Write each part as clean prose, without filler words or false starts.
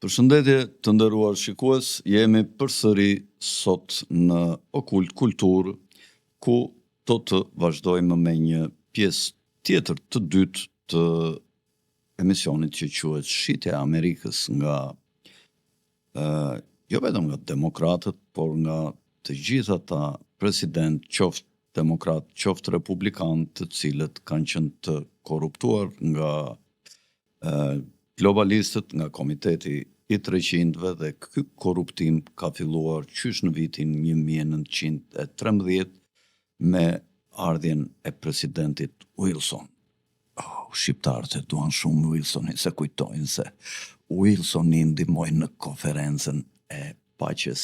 Përshëndetje të nderuar shikues, jemi përsëri sot në Okult Kulturë, ku do të vazhdojmë me një pjesë tjetër të dytë të emisionit që quhet Shitja e Amerikës nga jo vetëm nga demokratët, por nga të gjithë ata presidentë, qoftë demokratë, qoftë republikanë, të cilët kanë qenë të korruptuar nga globalistët, nga Komiteti i 300-ve dhe ky korruptim ka filluar qysh në vitin 1913 me ardhjen e presidentit Wilson. Oh, shqiptarët e duan shumë Wilsonin, se kujtojnë se Wilsoni ndihmoi në konferencën e paqes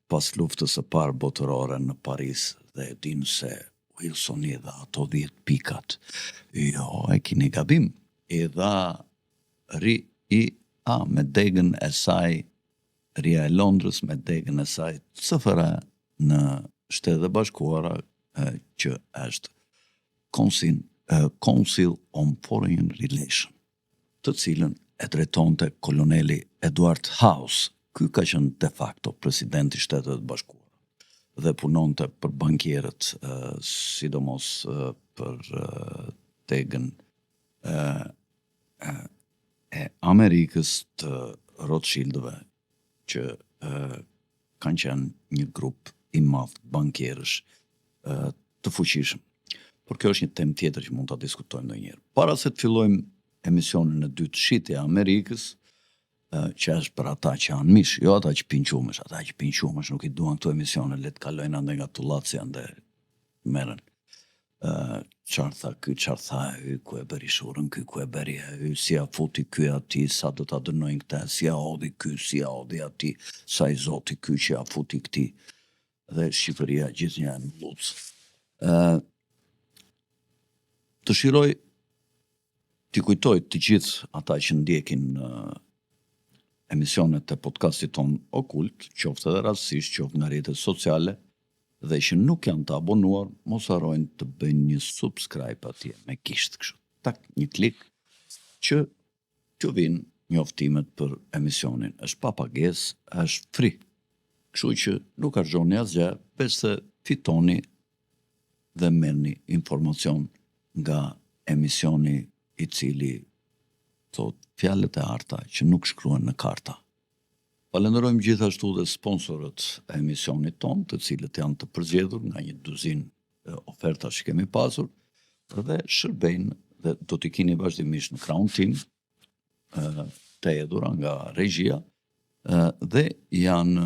pas luftës së parë botërore në Paris dhe e dinë se Wilsoni dha ato 10 pikat. Jo, e kini gabim. I dha RIA me degën e saj, RIA e Londrës me degën e saj CFR në Shtetet e Bashkuara, që është Council, Council on Foreign Relations, të cilën e drejtonte koloneli Edward House. Ky ka qenë de facto presidenti i Shteteve të Bashkuara dhe punonte për bankierët, sidomos për degën e Amerikës të Rothschildëve, që kanë qenë një grup i madh bankierësh të fuqishëm. Por kjo është një temë tjetër që mund ta diskutojmë ndonjëherë. Para se të fillojmë emisionin e dytë Shitja e Amerikës, që është për ata që janë mish, jo ata që pinë qumësh, ata që pinë qumësh nuk i duan këto emisione, le të kalojnë ande nga tullaci ande merren. Çfarë tha ky, çfarë tha ky, ku e bëri shurrën ky, ku e bëri ai, si ja futi ky atij, sa do ta dënojnë këtë, si ja hodhi ky, si ja hodhi atij, sa i zoti ky që ja futi këtij. Dhe Shqipëria gjithnjë në llucë. Dëshiroj t'i kujtoj të gjithë ata që ndjekin emisionet e podcastit ton Okult, qoftë edhe rastësisht, qoftë nga rrjetet sociale, dhe që nuk janë të abonuar, mos harrojnë të bëjnë një subscribe atje me gisht kështu. Tak, një klik që t'ju vinë njoftimet për emisionin. Është pa pagesë, është free. Kështu që nuk harxhoni asgjë, veçse fitoni dhe merrni informacion nga emisioni i cili thot fjalët e arta që nuk shkruhen në karta. Falenderojmë gjithashtu dhe sponsorët e emisionit ton, të cilët janë të përzgjedhur nga një duzin oferta që kemi pasur dhe shërbejnë dhe do t'i keni vazhdimisht në krahun tim të hedhura nga regjia dhe janë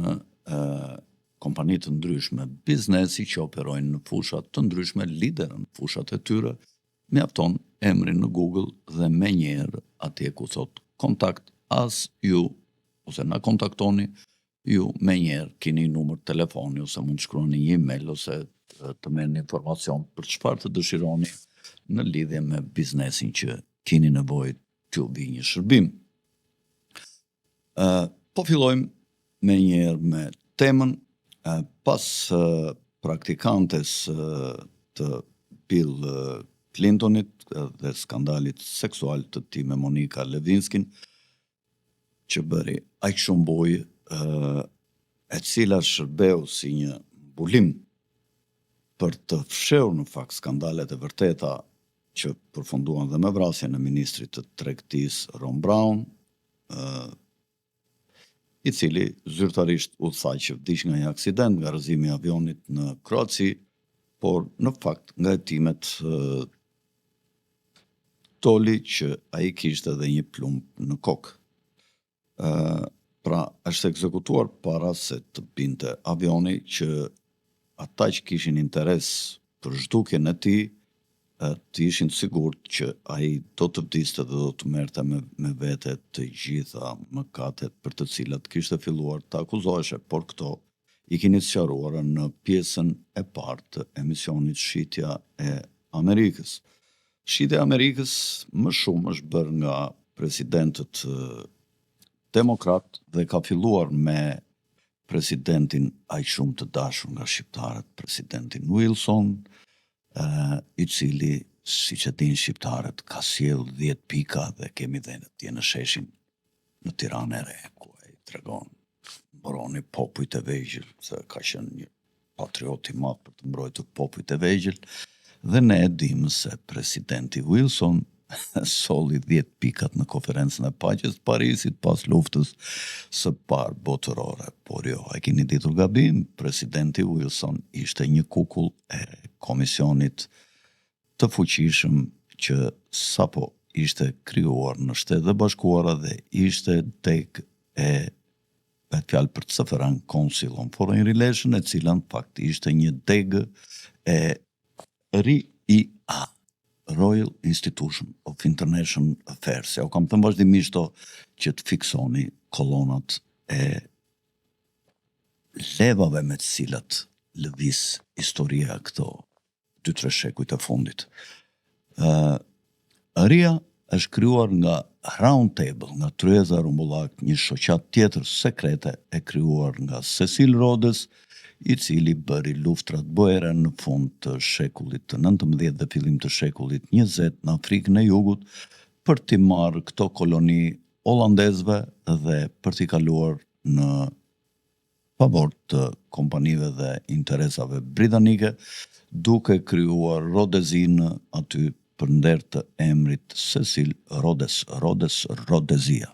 kompani të ndryshme biznesi që operojnë në fusha të ndryshme, liderë në fushat e tyre, mjafton emrin në Google dhe menjëherë atje ku thot kontakt as ju ose na kontaktoni, ju menjëherë keni numër telefoni ose mund të shkruani një email ose të merrni informacion për çfarë të dëshironi në lidhje me biznesin që keni nevojë t'ju vi një shërbim. Po fillojmë me njëherë me temën, pas praktikantes të Bill Clintonit dhe skandalit seksual të tij me Monica Lewinskin, që bëri aq shumë bujë, e cila shërbeu si një mbulim për të fshehur në fakt skandalet e vërteta që përfunduan dhe me vrasjen e ministrit të tregtisë Ron Brown, i cili zyrtarisht u tha që vdiq nga një aksident nga rrëzimi i avionit në Kroaci, por në fakt nga hetimet doli që ai kishte edhe një plumb në kokë. Pra, është ekzekutuar para se të binte avioni që ata që kishin interes për zhdukjen e tij, të ishin të sigurt që ai do të vdiste dhe do të merrte me, me vete të gjitha mëkatet për të cilat kishte filluar të akuzoheshe, por këto i keni sqaruara në pjesën e parë të emisionit Shitja e Amerikës. Shitja e Amerikës më shumë është bërë nga presidentët demokrat dhe ka filluar me presidentin aq shumë të dashur nga shqiptarët, presidentin Wilson, i cili, siç e dinë shqiptarët, ka sjell 10 pika dhe kemi dhe atje në sheshin në Tiranë e Re, Tregon, mbroni popujt e vegjël, se ka qenë një patriot i madh për të mbrojtur popujt e vegjël, dhe ne e dimë se presidenti Wilson solli 10 pikat në konferencën e paqes të Parisit pas luftës së parë botërore. Por jo, e keni ditur gabim, presidenti Wilson ishte një kukull e komisionit të fuqishëm që sapo ishte krijuar në Shtetet e Bashkuara dhe ishte degë e bëhet fjalë për CFR-n Council on Foreign Relations, e cila në fakt ishte një degë e RIA, Royal Institution of International Affairs. Ja u kam thënë vazhdimisht to që të fiksoni kolonat e levave me të cilat lëviz historia këto 2-3 shekujt e fundit. Uh, RIA është krijuar nga Round Table, nga Tryeza Rrumbullak, një shoqatë tjetër sekrete e krijuar nga Cecil Rhodes, i cili bëri luftrat boere në fund të shekullit të 19 dhe fillim të shekullit 20 në Afrikën e Jugut për t'i marrë këto koloni holandezëve dhe për t'i kaluar në favor të kompanive dhe interesave britanike, duke krijuar Rodezinë aty për nder të emrit Cecil Rhodes, Rhodes Rhodezia.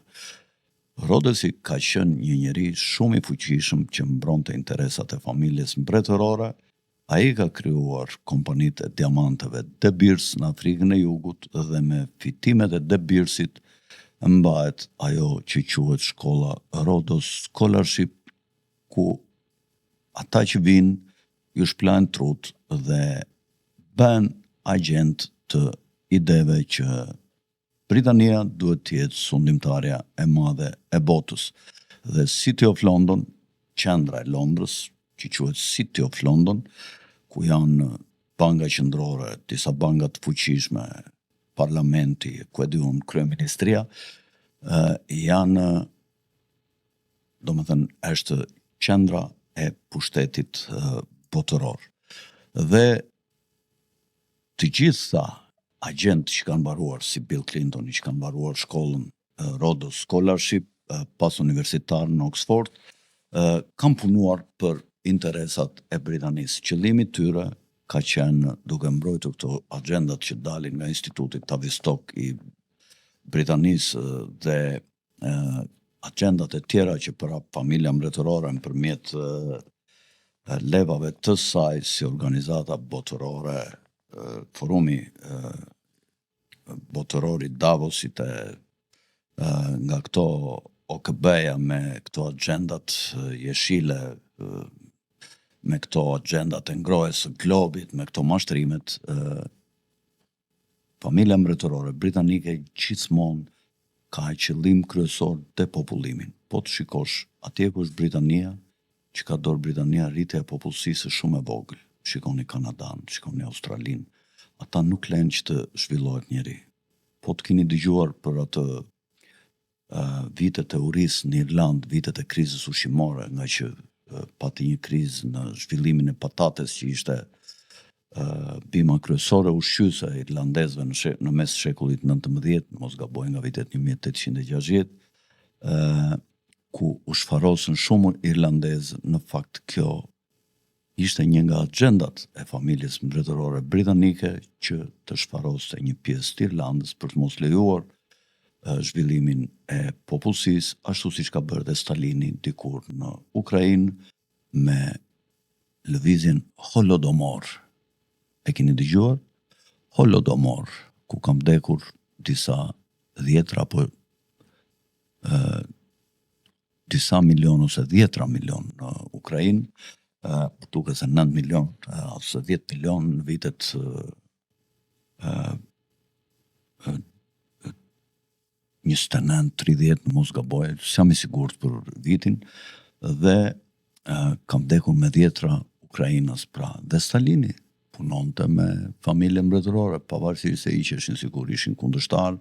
Rhodesi ka qenë një njeri shumë i fuqishëm që mbronte interesat e familjes mbretërore. Ai ka krijuar kompanitë e diamanteve De Beers në Afrikën e Jugut dhe me fitimet e De Beersit mbahet ajo që quhet shkolla Rhodes Scholarship, ku ata që vinë ju shpëlajnë trut dhe bëhen agent të ideve që Britania duhet të jetë sundimtarja e madhe e botës. Dhe City of London, qendra e Londrës, që quhet City of London, ku janë banka qendrore, disa banka të fuqishme, parlamenti, ku e di unë, kryeministria, janë, domethënë, është qendra e pushtetit botëror. Dhe të gjitha agentë që kanë mbaruar, si Bill Clinton, që kanë mbaruar shkollën Rhodes Scholarship, pas universitar në Oxford, kanë punuar për interesat e Britanisë. Qëllimi i tyre ka qenë duke mbrojtur këto agendat që dalin nga Instituti Tavistock i Britanisë dhe agendat e tjera që përhap familja mbretërore nëpërmjet levave të saj si organizata botërore, forumi botëror i Davosit e nga këto OKB-ja me këto agendat jeshile, me këto agendat e ngrohjes së globit, me këto mashtrimet, familja mbretërore britanike gjithmonë ka qëllim kryesor depopullimin. Po të shikosh, atje ku është Britania, që ka dorë Britania, rritja e popullsisë është shumë e vogël. Shikoni Kanadan, shikoni Australinë, ata nuk lënë që të zhvillohet njeri. Po të keni dëgjuar për atë vitet e urisë në Irlandë, vitet e krizës ushqimore, nga që pati një krizë në zhvillimin e patates që ishte bima kryesore ushqyese e irlandezëve në, she, në mes shekullit 19, mos gaboj nga vitet 1860, ë ku u shfarosën shumë irlandezë, në fakt kjo ishte një nga agjendat e familjes mbretërore britanike që të shfaroste një pjesë të Irlandës për të mos lejuar zhvillimin e popullsisë, ashtu siç ka bërë dhe Stalini dikur në Ukrainë me lëvizjen Holodomor. E keni dëgjuar? Holodomor, ku kanë vdekur disa dhjetra apo disa milion ose dhjetra milion në Ukrainë, duket se 9 milion ose 10 milion në vitet 29, 30, në mos gaboj, s'jam i sigurt për vitin, dhe kanë vdekur me dhjetra ukrainas, pra, dhe Stalini punonte me familjen mbretërore, pavarësisht se hiqeshin sikur ishin kundërshtar,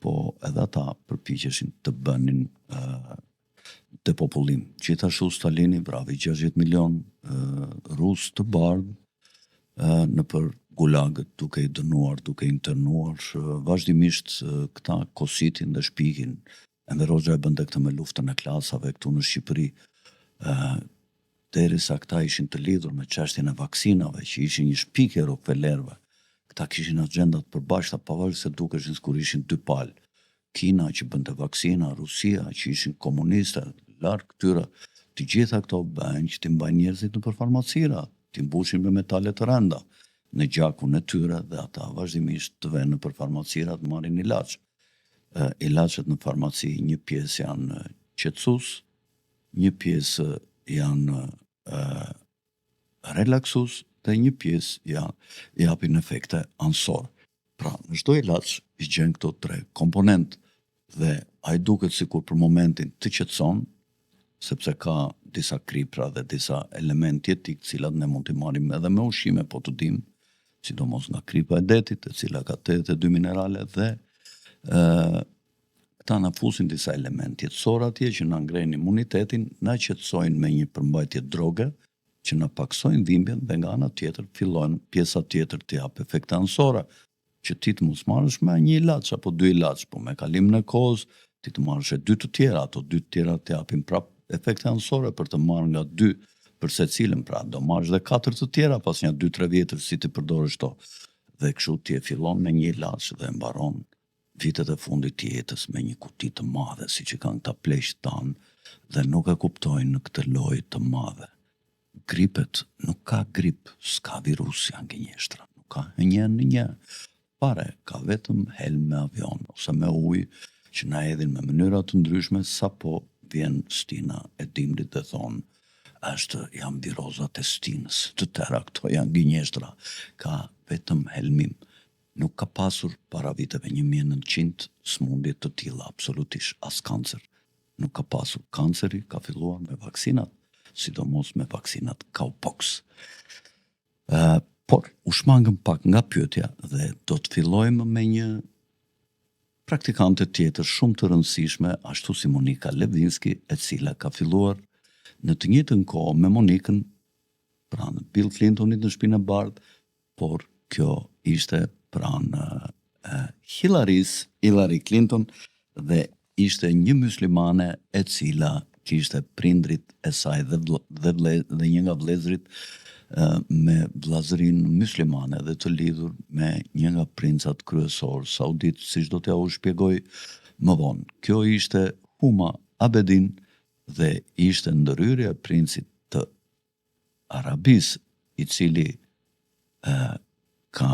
po edhe ata përpiqeshin të bënin uh, depopullim. Gjithashtu Stalini vravi 60 milion uh, rusë të bardhë uh, nëpër gulagët duke i dënuar, duke internuar uh, vazhdimisht uh, këta kositin dhe shpikin. Enver Hoxha e bënte këtë me luftën e klasave këtu në Shqipëri, derisa këta ishin të lidhur me çështjen e vaksinave, që ishin një shpikje e Rockefellerëve. Këta kishin axhenda të përbashkëta, pavarësisht se dukeshin sikur ishin dy palë. Kina që bënte vaksina, Rusia që ishin komuniste, larg këtyre, të gjitha këto bëhen që t'i mbajnë njerëzit nëpër farmacira, t'i mbushin me metale të rënda në gjakun e tyre dhe ata vazhdimisht të venë nëpër farmacira të marrin ilaç. Ilaçet në farmaci një pjesë janë qetësues, një pjesë janë relaksues dhe një pjesë ja japin efekte anësore. Pra, në çdo ilaç i gjen këto tre komponentë dhe ai duket sikur për momentin të qetëson, sepse ka disa kripra dhe disa elementë jetikë të cilat ne mund t'i marrim edhe me ushqime po të dimë, sidomos nga kripa e detit, e cila ka 82 minerale dhe ë këta na fusin disa elementë jetësorë atje që na ngrejnë imunitetin, na qetësojnë me një përmbajtje droge që na pakësojnë dhimbjen dhe nga ana tjetër fillon pjesa tjetër të japë efekte anësore, që ti të mos marrësh më një ilaç apo dy ilaç, po me kalimin e kohës ti të marrësh e dy të tjera, ato dy të tjera të japin prap efekte anësore për të marrë nga dy për secilën, pra do marrësh dhe katër të tjera pas nja 2-3 vjetësh si t'i përdorësh to. Dhe kështu ti e fillon me një ilaç dhe e mbaron vitet e fundit të jetës me një kuti të madhe siç e kanë këta pleqtë tanë dhe nuk e kuptojnë këtë lojë të madhe. Gripet, nuk ka grip, s'ka virus, janë gënjeshtra, nuk ka një në një. Fare, ka vetëm helm me avion ose me ujë që na hedhin me mënyra të ndryshme sapo vjen stina e dimrit dhe thonë është janë virozat e stinës, të tëra këto janë gënjeshtra, ka vetëm helmim. Nuk ka pasur para viteve 1900 sëmundje të tilla absolutisht, as kancer. Nuk ka pasur. Kanceri ka filluar me vaksinat, sidomos me vaksinat cowpox. Uh, por u shmangëm pak nga pyetja dhe do të fillojmë me një praktikante tjetër shumë të rëndësishme, ashtu si Monika Lewinsky, e cila ka filluar në të njëjtën kohë me Monikën pranë Bill Clintonit në Shtëpinë e Bardhë, por kjo ishte pranë Hillary's, Hillary Clinton dhe ishte një myslimane e cila kishte prindrit e saj dhe dhe vle, dhe një nga vëllezërit me vëllazërinë myslimane dhe të lidhur me një nga princat kryesorë saudit, siç do t'jua shpjegoj më vonë. Kjo ishte Huma Abedin dhe ishte ndërhyrja e princit të Arabisë, i cili e, ka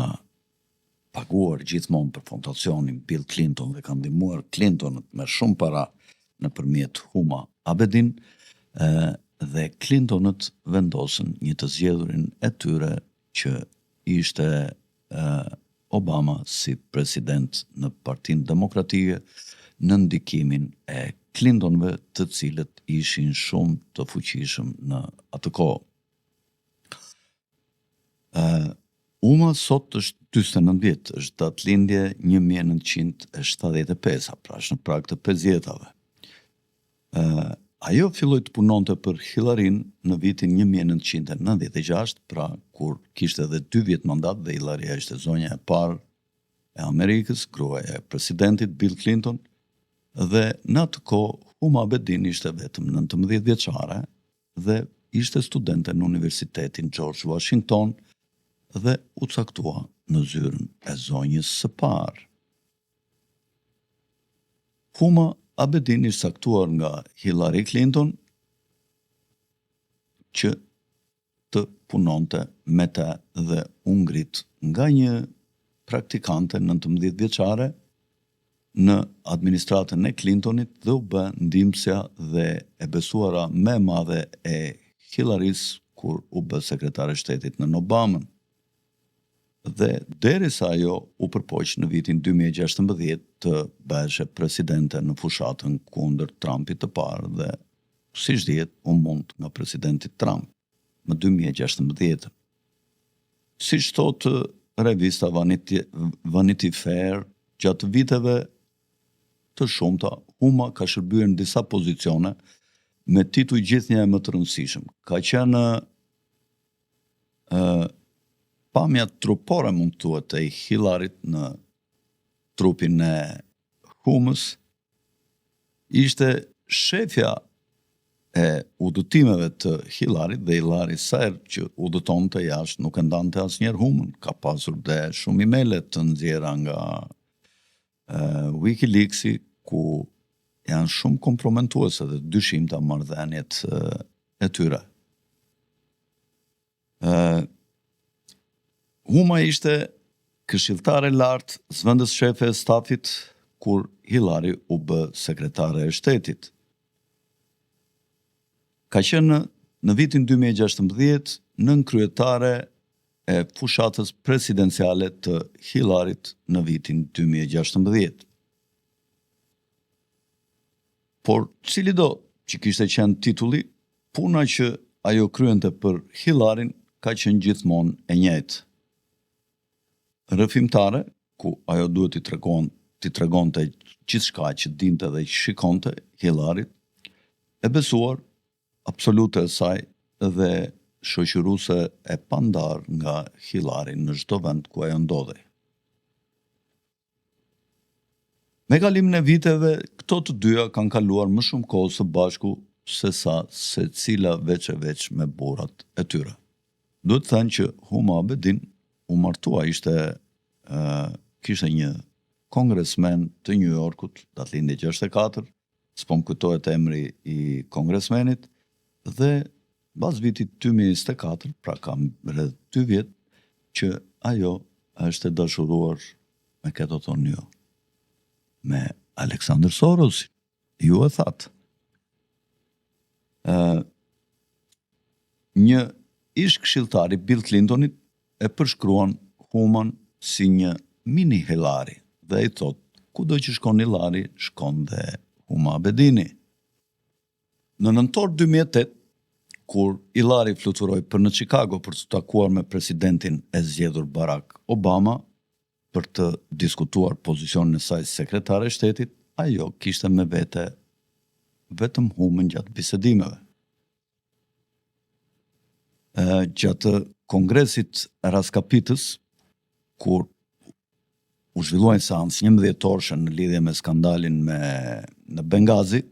paguar gjithmonë për fondacionin Bill Clinton dhe ka ndihmuar Clintonët me shumë para nëpërmjet Huma Abedin, e, dhe Clintonët vendosën një të zgjedhurin e tyre që ishte e, Obama si president në Partinë Demokratike në ndikimin e Clintonëve, të cilët ishin shumë të fuqishëm në atë kohë. Uh, Huma sot është 49 vjet, është datëlindje 1975, pra është në prag të 50-tave. Uh, ajo filloi të punonte për Hillaryn në vitin 1996, pra kur kishte edhe dy vjet mandat dhe Hillary ishte zonja e parë e Amerikës, gruaja e presidentit Bill Clinton, dhe në atë kohë Huma Abedin ishte vetëm 19 vjeçare dhe ishte studente në Universitetin George Washington dhe u caktua në zyrën e zonjës së parë. Huma Abedin ishte caktuar nga Hillary Clinton që të punonte me të dhe u ngrit nga një praktikante 19 vjeçare në administratën e Clintonit dhe u bë ndihmësja dhe e besuara më e madhe e Hillarys kur u bë sekretare e shtetit nën Obamën. Dhe derisa ajo u përpoq në vitin 2016 të bëheshe presidente në fushatën kundër Trumpit të parë dhe siç dihet u mund nga presidenti Trump më 2016. Siç thotë revista Vanity, Vanity Fair, gjatë viteve të shumta, Huma ka shërbyer në disa pozicione me tituj gjithnjë e më të rëndësishëm. Ka qenë ë pamja trupore mund të thuhet e Hillarit në trupin e Humës. Ishte shefja e udhëtimeve të Hillarit dhe Hillari sa herë që udhëtonte jashtë nuk e ndante asnjëherë Humën. Ka pasur dhe shumë emaile të nxjerra nga Wikileaksi ku janë shumë kompromentuese dhe dyshimta marrëdhëniet e tyre. Huma ishte këshilltare e lartë, zëvendës shefe e stafit kur Hillary u bë sekretare e shtetit. Ka qenë në vitin 2016 nënkryetare e fushatës presidenciale të Hillaryt në vitin 2016. Por cilido që kishte qenë titulli, puna që ajo kryente për Hillaryn ka qenë gjithmonë e njëjtë. Rrëfimtare, ku ajo duhet t'i tregon, t'i tregonte gjithçka që dinte dhe që shikonte Hillaryt, e besuar absolute e saj dhe shoqëruese e pandarë nga Hillary në çdo vend ku ajo ndodhej. Me kalimin e viteve, këto të dyja kanë kaluar më shumë kohë së bashku sesa secila veç e veç me burrat e tyre. Duhet thënë që Huma Abedin u martua, ishte kishte një kongresmen të New Yorkut, datëlindje 64, s'po më kujtohet emri i kongresmenit, dhe mbas vitit 2024, pra ka rreth 2 vjet, që ajo është e dashuruar me kë do thoni ju, me Aleksandër Sorosin, ju e thatë. Ë një ish këshilltar i Bill Clintonit e përshkruan Human si një mini Hillary dhe i thotë, kudo që shkon Hillary, shkon dhe Huma Abedini. Në nëntor 2008, kur Hillary fluturoi për në Chicago për të takuar me presidentin e zgjedhur Barack Obama për të diskutuar pozicionin e saj sekretare e shtetit, ajo kishte me vete vetëm Humën gjatë bisedimeve. Gjatë kongresit raskapitës, kur u zhvillua një seancë 11 orëshe në lidhje me skandalin me në Bengazi,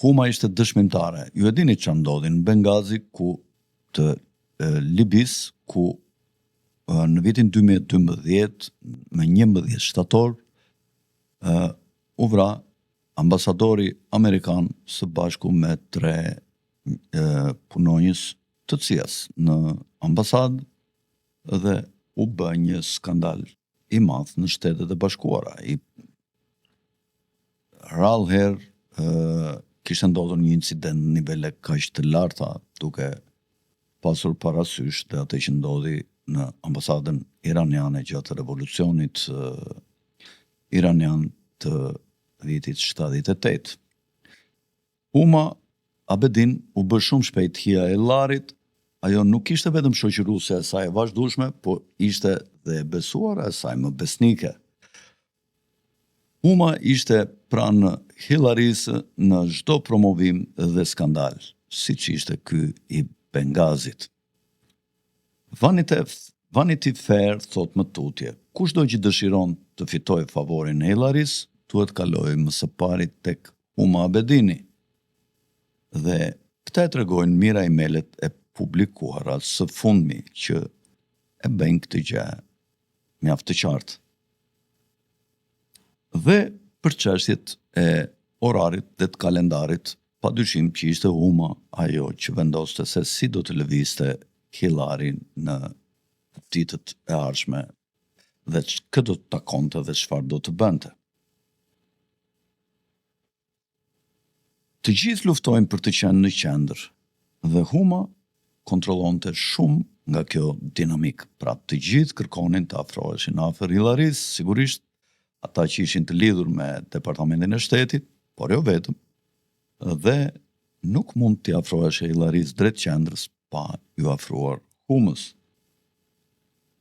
Huma ishte dëshmimtare. Ju e dini çfarë ndodhi në Bengazi ku të Libisë, ku në vitin 2012, më 11 shtator, u vra ambasadori amerikan së bashku me tre punonjës të CIA-s në ambasadë dhe u bë një skandal i madh në Shtetet e Bashkuara. I rrallë herë kishte ndodhur një incident në nivele kaq të larta, duke pasur parasysh dhe atë që ndodhi në ambasadën iraniane gjatë revolucionit iranian të vitit 78. Huma Abedin u bë shumë shpejt hija e Hillaryt, ajo nuk ishte vetëm shoqëruese e saj e vazhdueshme, por ishte dhe e besuara e saj më besnike. Huma ishte pranë Hillarysë në çdo promovim dhe skandal, siç ishte ky i Bengazit. Vanity, Vanity Fair thotë më tutje, kushdo që dëshiron të fitojë favorin e Hillarysë, duhet kalojë më së pari tek Huma Abedini. Dhe këtë e tregojnë mijëra emailet e publikuara së fundmi që e bëjnë këtë gjë mjaft të qartë. Dhe për çështjet e orarit dhe të kalendarit, pa dyshim që ishte Huma ajo që vendoste se si do të lëvizte Hillary në ditët e ardhshme dhe kë do të takonte dhe çfarë do të bënte. Të gjithë luftojnë për të qenë në qendër dhe Huma kontrollonte shumë nga kjo dinamikë. Pra të gjithë kërkonin të afroheshin afër Hillarys, sigurisht ata që ishin të lidhur me Departamentin e Shtetit, por jo vetëm, dhe nuk mund t'i afroheshe Hillarys drejt qendrës pa iu afruar Humës.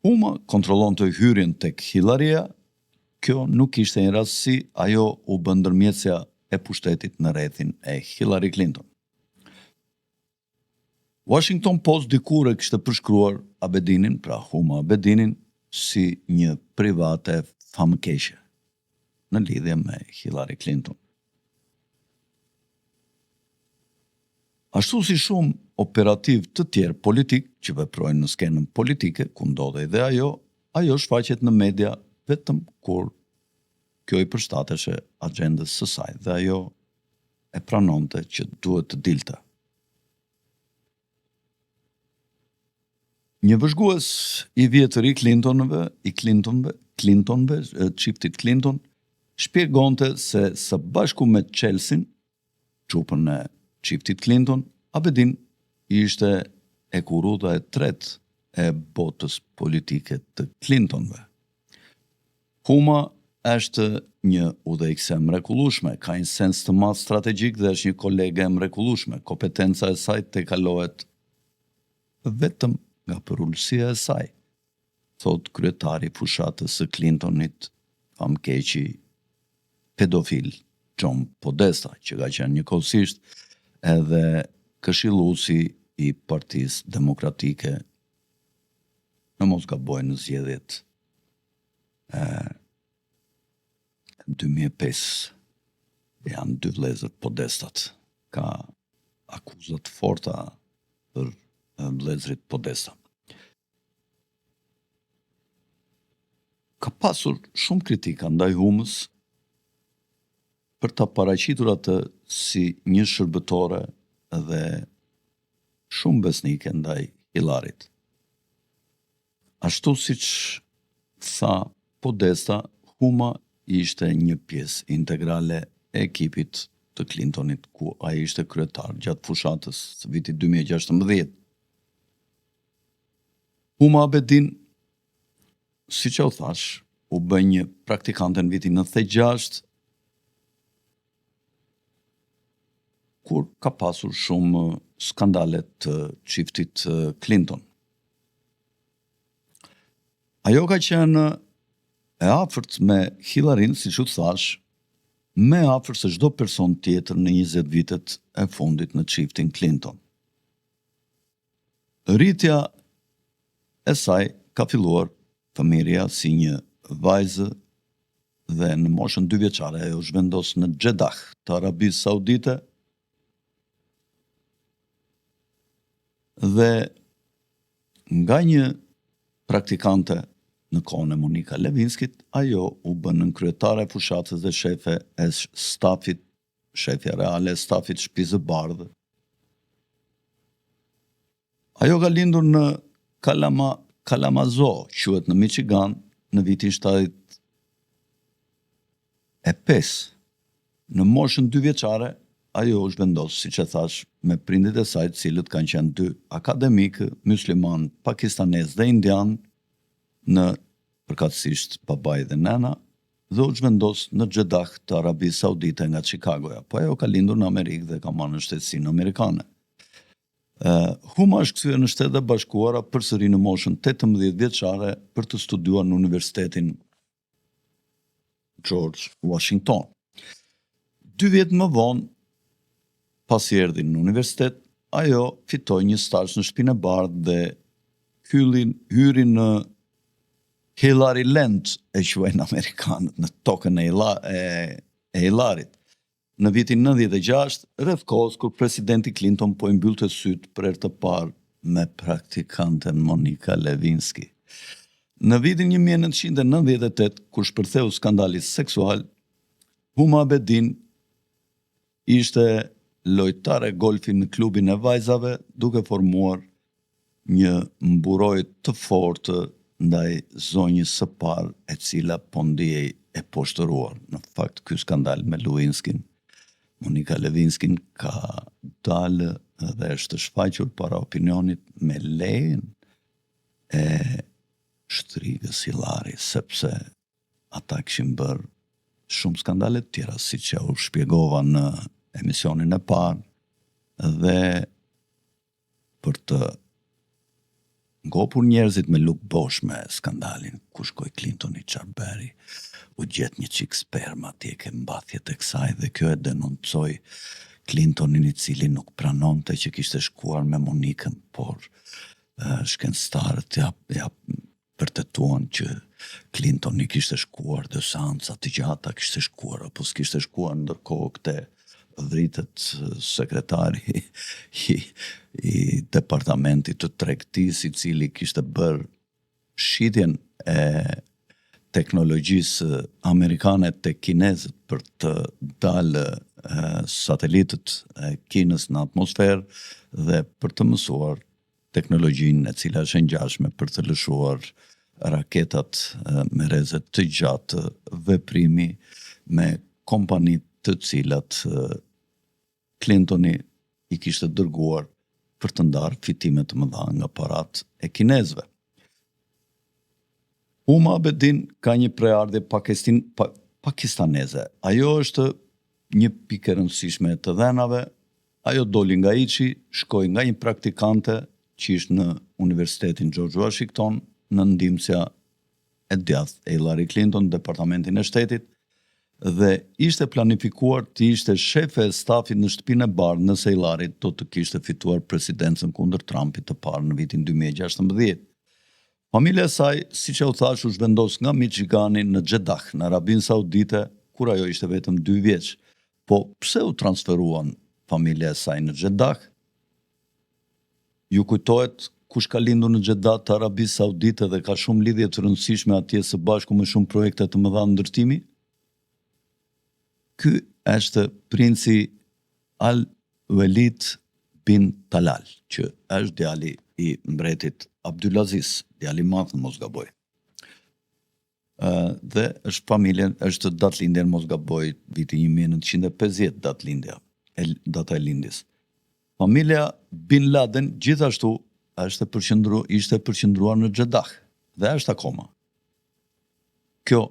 Huma kontrollonte hyrjen tek Hillarya, kjo nuk ishte një rastësi, ajo u bë ndërmjetësja e pushtetit në rrethin e Hillary Clinton. Washington Post dikur e kishte përshkruar Abedinin, pra Huma Abedinin, si një private famëkeqe në lidhje me Hillary Clinton. Ashtu si shumë operativë të tjerë politikë që veprojnë në skenën politike, ku ndodhej dhe ajo, ajo shfaqet në media vetëm kur kjo i përshtateshe axhendës së saj dhe ajo e pranonte që duhet të dilte. Një vëzhgues i vjetër i Clintonëve, i Clintonëve, Clintonëve, çiftit Clinton, shpjegonte se së bashku me Chelsea-n, çupën e çiftit Clinton, Abedin ishte hekurudha e tretë e botës politike të Clintonëve. Huma është një udhëheqëse e mrekullueshme, ka një sens të madh strategjik dhe është një kolege e mrekullueshme. Kompetenca e saj tejkalohet vetëm nga përulësia e saj. thotë kryetari i fushatës së Clintonit, famëkeqi pedofil John Podesta, që ka qenë njëkohësisht edhe këshilluesi i Partisë Demokratike, në mos gaboj në zgjedhjet e 2005 janë dy vëllezër Podestat. Ka akuza të forta për vëllezërit Podesta. Ka pasur shumë kritika ndaj Humës për ta paraqitur atë si një shërbëtore dhe shumë besnike ndaj Hillarit. Ashtu siç tha Podesta, Huma ishte një pjesë integrale e ekipit të Clintonit ku ai ishte kryetar gjatë fushatës së vitit 2016. Huma Abedin, siç e u thashë, u bë një praktikante në vitin 96, kur ka pasur shumë skandale të çiftit Clinton. Ajo ka qenë e afërt me Hillary-n, siç u thashë, më e afërt se çdo person tjetër në 20 vitet e fundit në çiftin Clinton. Rritja e saj ka filluar fëmijëria si një vajzë dhe në moshën dy vjeçare ajo u zhvendos në Xhedah të Arabisë Saudite dhe nga një praktikante në kohën e Monika Levinskit, ajo u bë nënkryetare e fushatës dhe shefe e stafit shefja reale e stafit të Shtëpisë së Bardhë. Ajo ka lindur në Kalama, Kalamazoo, quhet në Michigan, në vitin 75. Në moshën dy vjeçare, ajo u zhvendos, siç e thashë, me prindit e saj, të cilët kanë qenë dy akademikë, myslimanë, pakistanezë dhe indianë, në përkatësisht babai dhe nëna, dhe u zhvendos në Xhedah të Arabisë Saudite nga Çikagoja, po ajo ka lindur në Amerikë dhe ka marrë shtetësinë amerikane. Huma është kthyer në Shtetet e Bashkuara përsëri në moshën 18 vjeçare për të studiuar në Universitetin George Washington. Dy vjet më vonë, pasi erdhi në universitet, ajo fitoi një stazh në Shtëpinë e Bardhë dhe hyri, hyri në Hillary Land e quajnë amerikanët në tokën e, Ila, e, e Hillarit. Në vitin 96, rreth kohës kur presidenti Clinton po i mbyllte sytë për herë të parë me praktikanten Monika Lewinsky. Në vitin 1998, kur shpërtheu skandali seksual, Huma Abedin ishte lojtare golfi në klubin e vajzave, duke formuar një mburojë të fortë ndaj zonjës së parë e cila po ndihej e poshtëruar. Në fakt ky skandal me Lewinskin, Monika Lewinskin ka dalë dhe është shfaqur para opinionit me lejen e shtrigës Hillary, sepse ata kishin bërë shumë skandale të tjera, siç ja u shpjegova në emisionin e parë, dhe për të ngopur njerëzit me lugë bosh me skandalin, ku shkoi Clintoni, çfarë bëri, u gjet një çik sperma atje ke mbathjet e kësaj dhe kjo e denoncoi Clintonin i cili nuk pranonte që kishte shkuar me Monikën, por shkencëtarët ja, ja vërtetuan që Clintoni kishte shkuar dhe seanca të gjata kishte shkuar apo s'kishte shkuar ndërkohë këte. vritet sekretari i, i departamentit të tregtisë i cili kishte bërë shitjen e teknologjisë amerikane te kinezët për të dalë satelitët e Kinës në atmosferë dhe për të mësuar teknologjinë e cila është e ngjashme për të lëshuar raketat me rreze të gjatë veprimi me kompanitë të cilat Clintoni i kishte dërguar për të ndarë fitime të mëdha nga paratë e kinezëve. Huma Abedin ka një prejardhje pakestin, pa, pakistaneze. Ajo është një pikë e rëndësishme e të dhënave. Ajo doli nga IÇ-i, shkoi nga një praktikante që ishte në Universitetin George Washington, në ndihmësja e djathtë e Hillary Clinton në Departamentin e Shtetit dhe ishte planifikuar të ishte shefe e stafit në Shtëpinë e Bardhë nëse Hillary do të kishte fituar presidencën kundër Trumpit të parë në vitin 2016. Familja e saj, siç e u thash, u zhvendos nga Michigani në Jeddah, në Arabinë Saudite, kur ajo ishte vetëm 2 vjeç. Po pse u transferuan familja e saj në Jeddah? Ju kujtohet kush ka lindur në Jeddah të Arabisë Saudite dhe ka shumë lidhje të rëndësishme atje së bashku me shumë projekte të mëdha ndërtimi? Ky është princi Al Walid bin Talal, që është djali i mbretit Abdulaziz, djali i madh në mos gaboj. Dhe është familje, është datëlindja në mos gaboj viti 1950 datëlindja, e, data e lindjes. Familja Bin Laden gjithashtu është e përqendru, ishte e përqendruar në Jeddah dhe është akoma. Kjo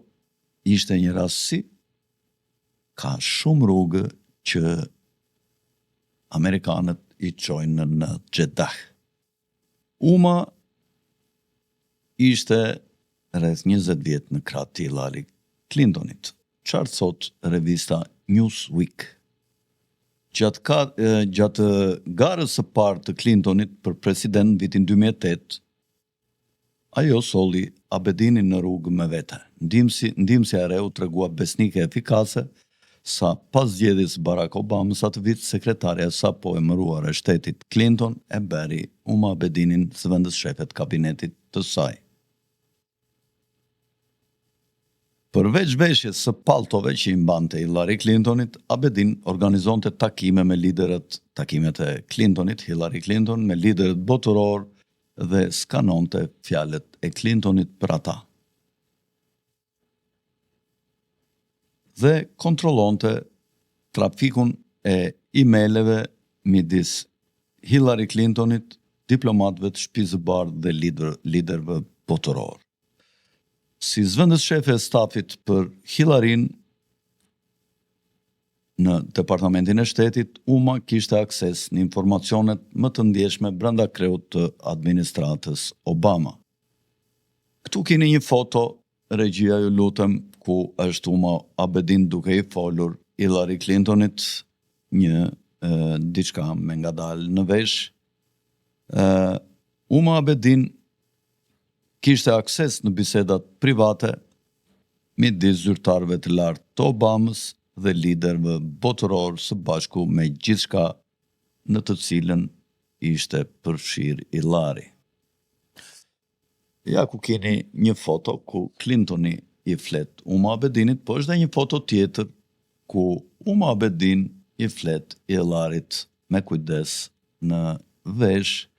ishte një rastësi, ka shumë rrugë që amerikanët i çojnë në Jeddah. Huma ishte rreth 20 vjet në krah të Hillary Clintonit, çfarë thotë revista Newsweek. Gjatë, ka, gjatë garës së parë të Clintonit për president në vitin 2008, Ajo solli Abedinin në rrugë me vete. Ndihmësi, ndihmësja e re u tregua besnike e efikase, sa pas zgjedhjes së Barack Obamës atë vit, sekretarja e sapo emëruar e shtetit Clinton e bëri Huma Abedinin zëvendësshefe të kabinetit të saj. Përveç veshjes së palltove që i mbante Hillary Clintonit, Abedin organizonte takime me liderët, takimet e Clintonit, Hillary Clinton, me liderët botërorë dhe skanonte fjalët e Clintonit për ata. Dhe kontrollonte trafikun e emaileve midis Hillary Clintonit, diplomatëve të Shtëpisë së Bardhë dhe lider, liderëve botërorë. Si zëvendësshefe e stafit për Hillaryn në Departamentin e Shtetit, Huma kishte akses në informacionet më të ndjeshme brenda kreut të administratës Obama. Këtu keni një foto, regjia ju lutem, ku është Huma Abedin duke i folur Hillary Clintonit një e, diçka me ngadalë në vesh. E, Huma Abedin kishte akses në bisedat private midis zyrtarëve të lartë të Obamës dhe liderëve botërorë së bashku me gjithçka në të cilën ishte përfshirë Hillary. Ja ku keni një foto ku Clintoni i flet Huma Abedinit, po është dhe një foto tjetër ku Huma Abedin i flet Hillaryt me kujdes në vesh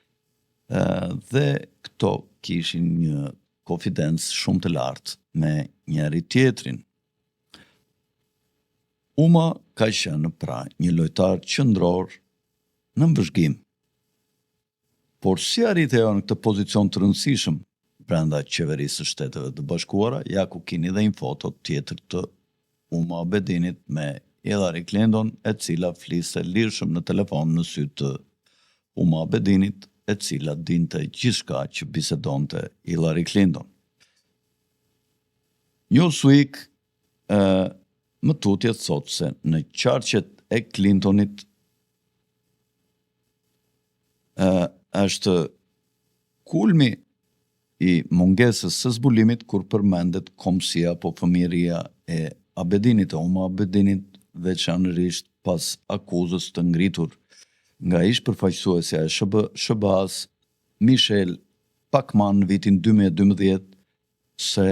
dhe këto kishin një konfidencë shumë të lartë me njëri tjetrin. Huma ka qenë pra një lojtar qendror në vëzhgim. Por si arriti ajo në këtë pozicion të rëndësishëm brenda qeverisë së Shteteve të Bashkuara, ja ku keni dhe një foto tjetër të Huma Abedinit me Hillary Clinton, e cila fliste lirshëm në telefon në sy të Huma Abedinit, e cila dinte gjithçka që bisedonte Hillary Clinton. Newsweek e, më tutje thotë se në qarqet e Clintonit e, është kulmi i mungesës së zbulimit kur përmendet kombësia apo fëmijëria e Abedinit, e Huma Abedinit, veçanërisht. pas akuzës të ngritur nga ish-përfaqësuesja e SHBA-së Michele Bachmann në vitin 2012 se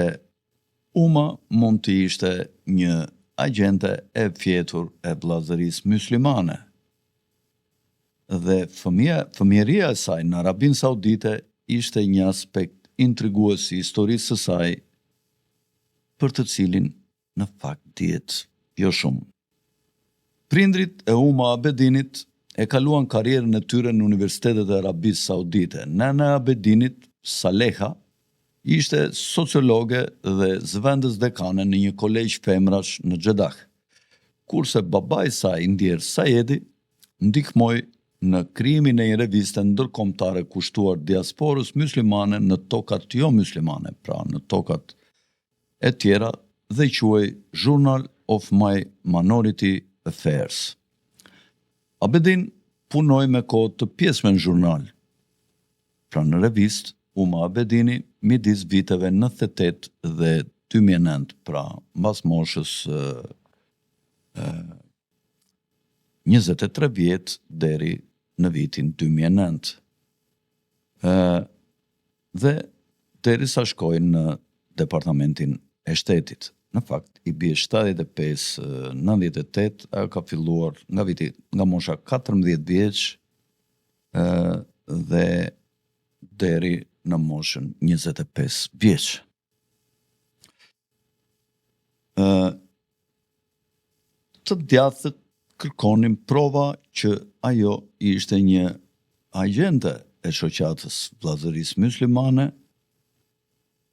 Huma mund të ishte një agjente e fjetur e Vëllazërisë Myslimane dhe fëmijëria e saj në Arabinë Saudite ishte një aspekt intrigues i historisë së saj për të cilin në fakt dihet jo shumë. Prindërit e Huma Abedinit e kaluan karrierën e tyre në universitetet e Arabisë Saudite. Nëna e Abedinit, Saleha, ishte sociologe dhe zëvendës dekane në një kolegj femrash në Xhedah, kurse babai i saj i ndjerë Sajedi ndihmoi në krijimin e një reviste ndërkombëtare kushtuar diasporës myslimane në tokat jo-myslimane, pra në tokat e tjera dhe quhej Journal of My Minority Affairs. Abedin punoi me kohë të pjesshme në zhurnal, pra në revistë Huma Abedini midis viteve 98 dhe 2009, pra mbas moshës 23 vjet deri në vitin 2009. Ë dhe derisa shkoi në Departamentin e Shtetit. Në fakt, i bie 75 98, ajo ka filluar nga viti nga mosha 14 vjeç ë dhe deri në moshën 25 vjeç. Ë të djathtët kërkonin prova që ajo ishte një agjente e shoqatës Vëllazërisë Myslimane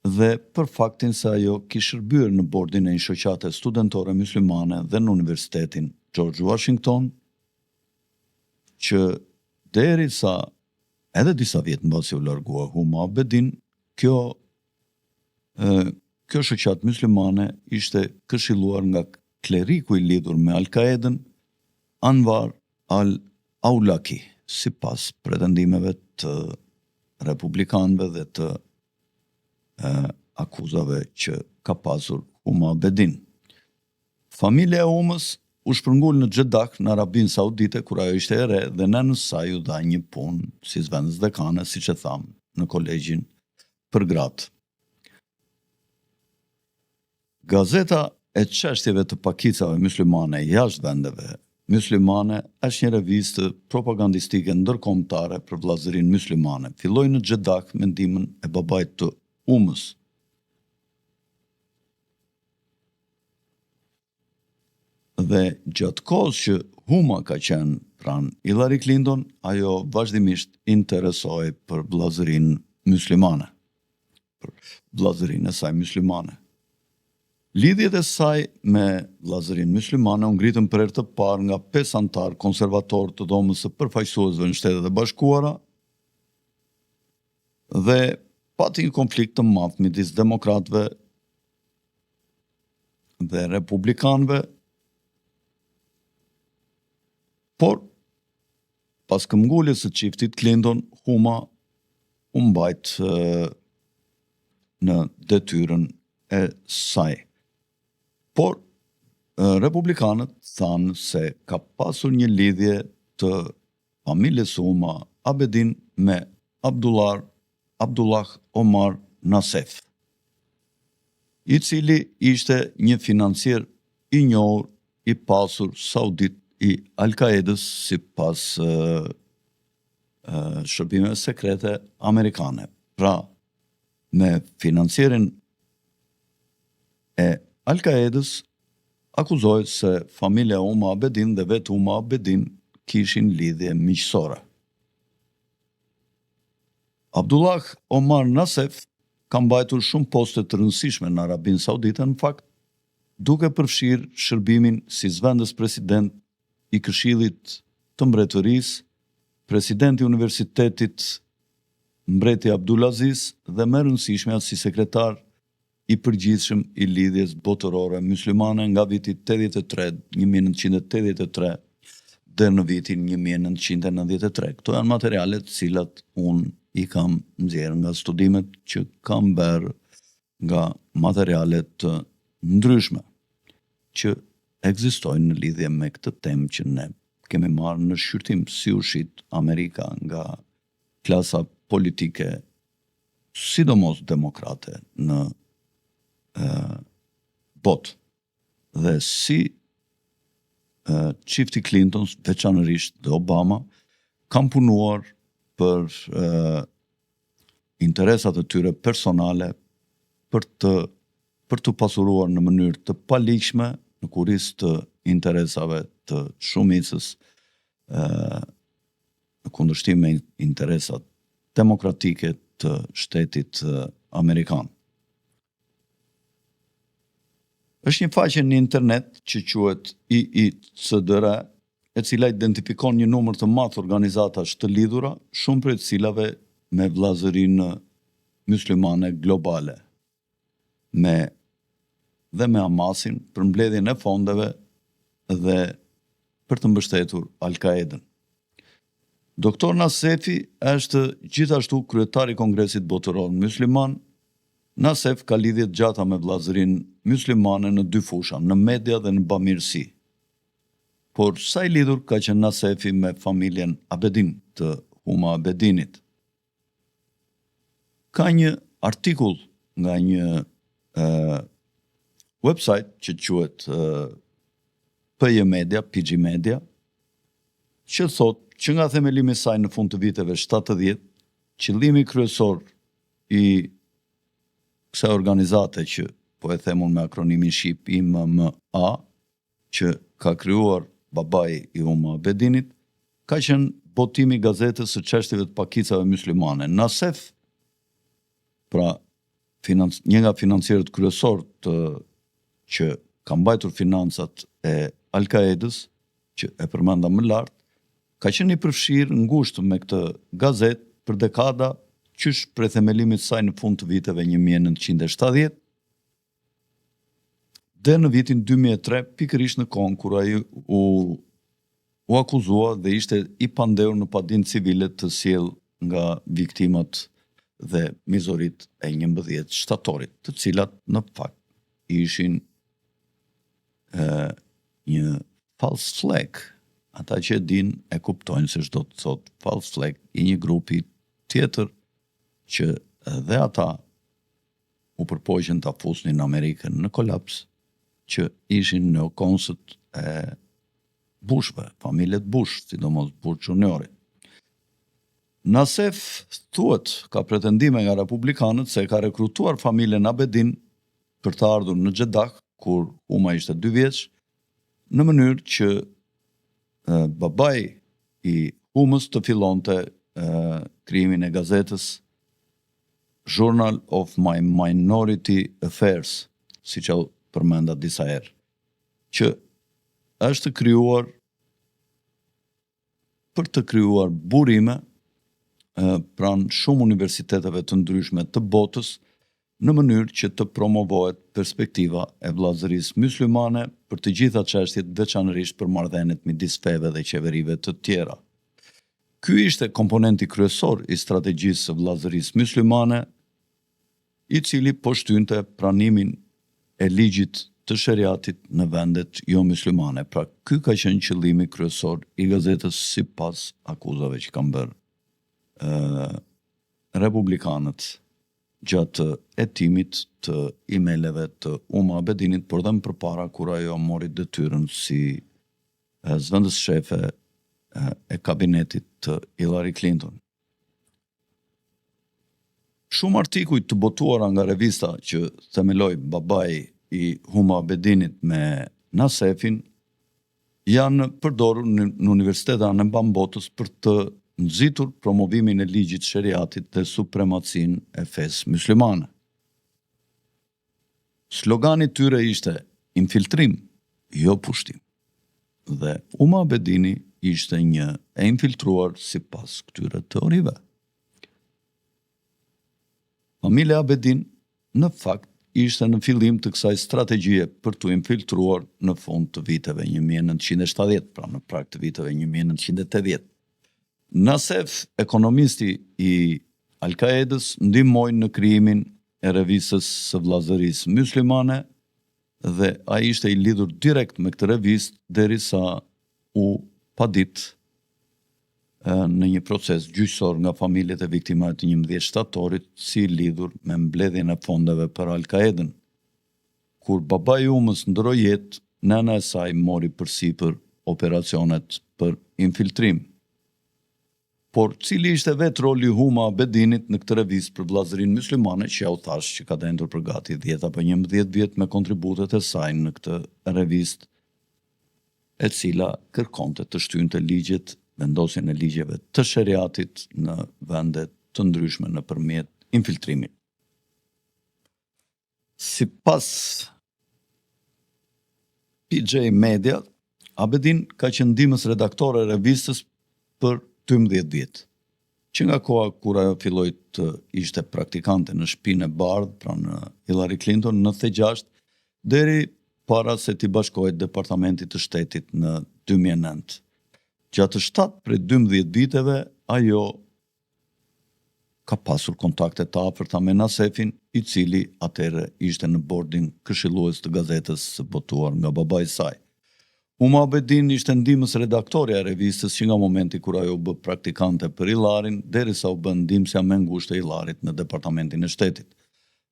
dhe për faktin se ajo kish shërbyer në bordin e një shoqate studentore myslimane dhe në Universitetin George Washington, që derisa edhe disa vjet mbasi u largua Huma Abedin, kjo Kjo shoqatë myslimane ishte këshilluar nga kleriku i lidhur me Al-Kaedën, Anwar al-Awlaki, sipas pretendimeve të republikanëve dhe të akuzave që ka pasur Huma Abedin. Familja e Humës u shpërngul në Xhedah në Arabinë Saudite kur ajo ishte e re dhe nënës saj iu dha një punë si zëvendësdekane, siç e thamë, në kolegjin për gratë. Gazeta e çështjeve të pakicave myslimane jashtë vendeve myslimane është një revistë propagandistike ndërkombëtare për vëllazërinë myslimane. Filloi në Xhedah me ndihmën e babait të Humës. Dhe gjatë kohës që Huma ka qenë pranë Hillary Clinton, ajo vazhdimisht interesohej për vëllazërinë myslimane, për vëllazërinë e saj myslimane. Lidhjet e saj me vëllazërinë myslimane u ngritën për herë të parë nga pesë anëtarë konservatorë të Dhomës së Përfaqësuesve në Shtetet e Bashkuara dhe pati një konflikt të madh midis demokratëve dhe republikanëve, por pas këmbënguljes së çiftit Clinton, Huma u mbajt në detyrën e saj. Por republikanët thanë se ka pasur një lidhje të familjes së Huma Abedin me Abdullah Abdullah Omar Nasef, i cili ishte një financier i njohur i pasur saudit i Al-Kaedës sipas shërbimeve sekrete amerikane. Pra, me financierin e Al-Kaedës akuzohet se familja Huma Abedin dhe vetë Huma Abedin kishin lidhje miqësore. Abdullah Omar Nasef ka mbajtur shumë poste të rëndësishme në Arabinë Saudite, në fakt, duke përfshirë shërbimin si zëvendës president i Këshillit të Mbretërisë, president i Universitetit Mbreti Abdulaziz dhe më e rëndësishmja si sekretar i përgjithshëm i Lidhjes Botërore Myslimane nga viti 83, 1983 deri në vitin 1993. Këto janë materiale të cilat unë i kam nxjerrë nga studimet që kam bërë nga materiale të ndryshme që. ekzistojnë në lidhje me këtë temë që ne kemi marrë në shqyrtim si u shit Amerika nga klasa politike, sidomos demokrate në e, botë. Dhe si çifti Clinton, veçanërisht dhe Obama, kanë punuar për e, interesat e tyre personale për të për t'u pasuruar në mënyrë të paligjshme në kurriz të interesave të shumicës ë në kundërshtim me interesat demokratike të shtetit amerikan. Është një faqe në internet që quhet IICDR, e cila identifikon një numër të madh organizatash të lidhura, shumë prej të cilave me vëllazërinë myslimane globale, me dhe me Hamasin për mbledhjen e fondeve dhe për të mbështetur Al-Qaedën. Doktor Nasefi është gjithashtu kryetar i Kongresit Botëror Mysliman. Nasef ka lidhje të gjata me Vëllazërinë Myslimane në dy fusha, në media dhe në bamirësi. Por sa i lidhur ka qenë Nasefi me familjen Abedin të Huma Abedinit? Ka një artikull nga një uh, website që quhet uh, PJ Media, PG Media, që thotë që nga themelimi i saj në fund të viteve 70, qëllimi kryesor i kësaj organizate që po e them unë me akronimin shqip IMMA, që ka krijuar babai i Huma Abedinit, ka qenë botimi i gazetës së çështjeve të pakicave myslimane. Nasef, pra financ, një nga financierët kryesorë të që ka mbajtur financat e Al-Qaedës, që e përmenda më lart, ka qenë i përfshirë ngushtë me këtë gazetë për dekada qysh prej themelimit të saj në fund të viteve 1970, Deri në vitin 2003, pikërisht në kohën kur ai u u akuzua dhe ishte i pandehur në padinë civile të sjellë nga viktimat dhe mizorit e 11 shtatorit, të cilat në fakt ishin e, një false flag. Ata që e dinë e kuptojnë se ç'do të thotë false flag i një grupi tjetër që dhe ata u përpoqën ta fusnin Amerikën në kolaps, që ishin neokonsët e Bushve, familjet Bush, sidomos Bush juniori. Nasef thuhet ka pretendime nga republikanët se e ka rekrutuar familjen Abedin për të ardhur në Xhedah kur Huma ishte 2 vjeç, në mënyrë që babai i Humës të fillonte krijimin e gazetës Journal of My Minority Affairs, siç e përmenda disa herë, që është krijuar për të krijuar burime pranë shumë universiteteve të ndryshme të botës në mënyrë që të promovohet perspektiva e vëllazërisë myslimane për të gjitha çështjet, veçanërisht për marrëdhëniet midis feve dhe qeverive të tjera. Ky ishte komponenti kryesor i strategjisë së vëllazërisë myslimane, i cili po shtynte pranimin e ligjit të sheriatit në vendet jo myslimane. Pra, ky ka qenë qëllimi kryesor i gazetës sipas akuzave që kanë bërë ë republikanët gjatë hetimit të emaileve të Huma Abedinit, por dhe më përpara kur ajo mori detyrën si zëvendës shefe e kabinetit të Hillary Clinton. Shumë artikuj të botuara nga revista që themeloi babai i Huma Abedinit me Nasefin janë përdorur në, në universitete anembanë botës për të nxitur promovimin e ligjit sheriatit dhe supremacinë e fesë myslimane. Slogani i tyre ishte infiltrim, jo pushtim. Dhe Huma Abedini ishte një e infiltruar sipas këtyre teorive. Familja Abedin në fakt ishte në fillim të kësaj strategjie për t'u infiltruar në fund të viteve 1970, pra në prag të viteve 1980. Nasef, ekonomisti i Al-Qaedës, ndihmoi në krijimin e revistës së Vëllazërisë Myslimane. Dhe ai ishte i lidhur direkt me këtë revistë derisa u padit në një proces gjyqësor nga familjet e viktimave të 11 shtatorit si i lidhur me mbledhjen e fondeve për Al-Qaedën. Kur babai i Umës ndërroi jetë, nëna e saj mori përsipër operacionet për infiltrim. Por, cili ishte vetë roli i Huma Abedinit në këtë revistë për Vëllazërinë Myslimane që ja u thashë që ka dendur për gati 10 apo 11 vjet me kontributet e saj në këtë revistë e cila kërkonte të shtynte ligjet, vendosjen e ligjeve të sheriatit në vende të ndryshme nëpërmjet infiltrimit. Sipas PJ Media, Abedin ka qenë ndihmës redaktore e revistës për 12 vjet. Që nga koha kur ajo filloi të ishte praktikante në Shtëpinë e Bardhë pranë Hillary Clinton në 96 deri para se t'i bashkohej Departamentit të Shtetit në 2009. Gjatë 7 prej 12 viteve, ajo ka pasur kontakte të afërta me Nasefin, i cili atëherë ishte në bordin këshillues të gazetës së botuar nga babai i saj. Huma Abedin ishte ndihmës redaktorja e revistës që nga momenti kur ajo u bë praktikante për Hillarin, derisa u bë ndihmësja më e ngushtë e Hillarit në Departamentin e Shtetit.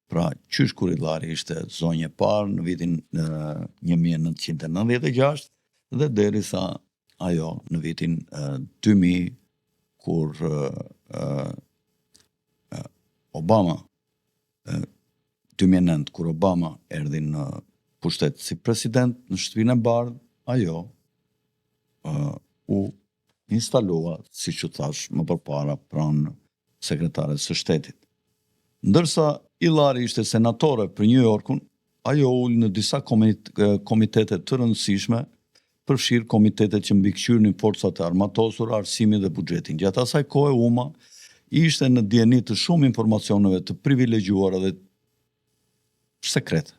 Pra, qysh kur Hillari ishte zonjë e parë në vitin 1996 dhe derisa ajo në vitin 2000 kur Obama 2009 kur Obama erdhi në pushtet si president në Shtëpinë e Bardhë, ajo u instalua, siç u thash më përpara, pranë sekretares së shtetit. Ndërsa Hillary ishte senatore për New Yorkun, ajo u ul në disa komitete të rëndësishme, përfshirë komitetet që mbikëqyrnin forcat e armatosura, arsimin dhe buxhetin. Gjatë asaj kohe Huma ishte në dijeni të shumë informacioneve të privilegjuara dhe sekrete.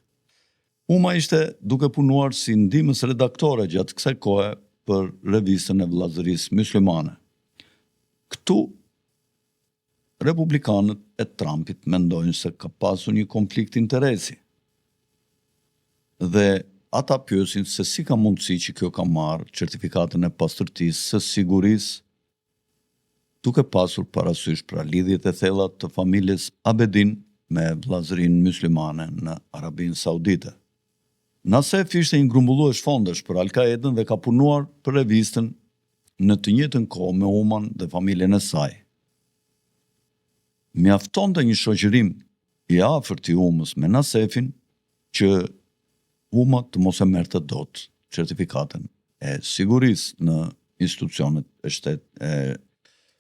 Huma ishte duke punuar si ndihmës redaktore gjatë kësaj kohe për revistën e Vëllazërisë Myslimane. Këtu republikanët e Trumpit mendojnë se ka pasur një konflikt interesi. Dhe ata pyesin se si ka mundësi që kjo ka marrë certifikatën e pastërtisë së sigurisë duke pasur parasysh pra lidhjet e thella të familjes Abedin me vëllazërinë myslimane në Arabinë Saudite. Nasef ishte një grumbullues fondesh për Al-Qaedën dhe ka punuar për revistën në të njëjtën kohë me Human dhe familjen e saj. Mjaftonte një shoqërim i afërt i Humës me Nasefin që Huma të mos e merrte dot certifikatën e sigurisë në institucionet e shtet e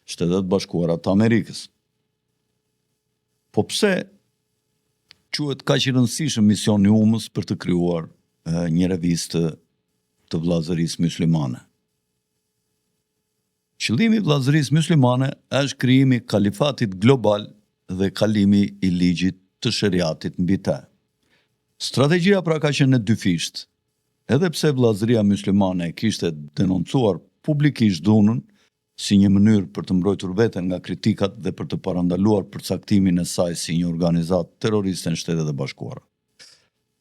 Shteteve të Bashkuara të Amerikës. Po pse quhet kaq i rëndësishëm misioni i Humës për të krijuar një revistë të vëllazërisë myslimane? Qëllimi i Vëllazërisë Myslimane është krijimi i kalifatit global dhe kalimi i ligjit të sheriatit mbi të. Strategjia pra ka qenë e dyfishtë. Edhe pse Vëllazëria Myslimane e kishte denoncuar publikisht dhunën si një mënyrë për të mbrojtur veten nga kritikat dhe për të parandaluar përcaktimin e saj si një organizatë terroriste në Shtetet e Bashkuara.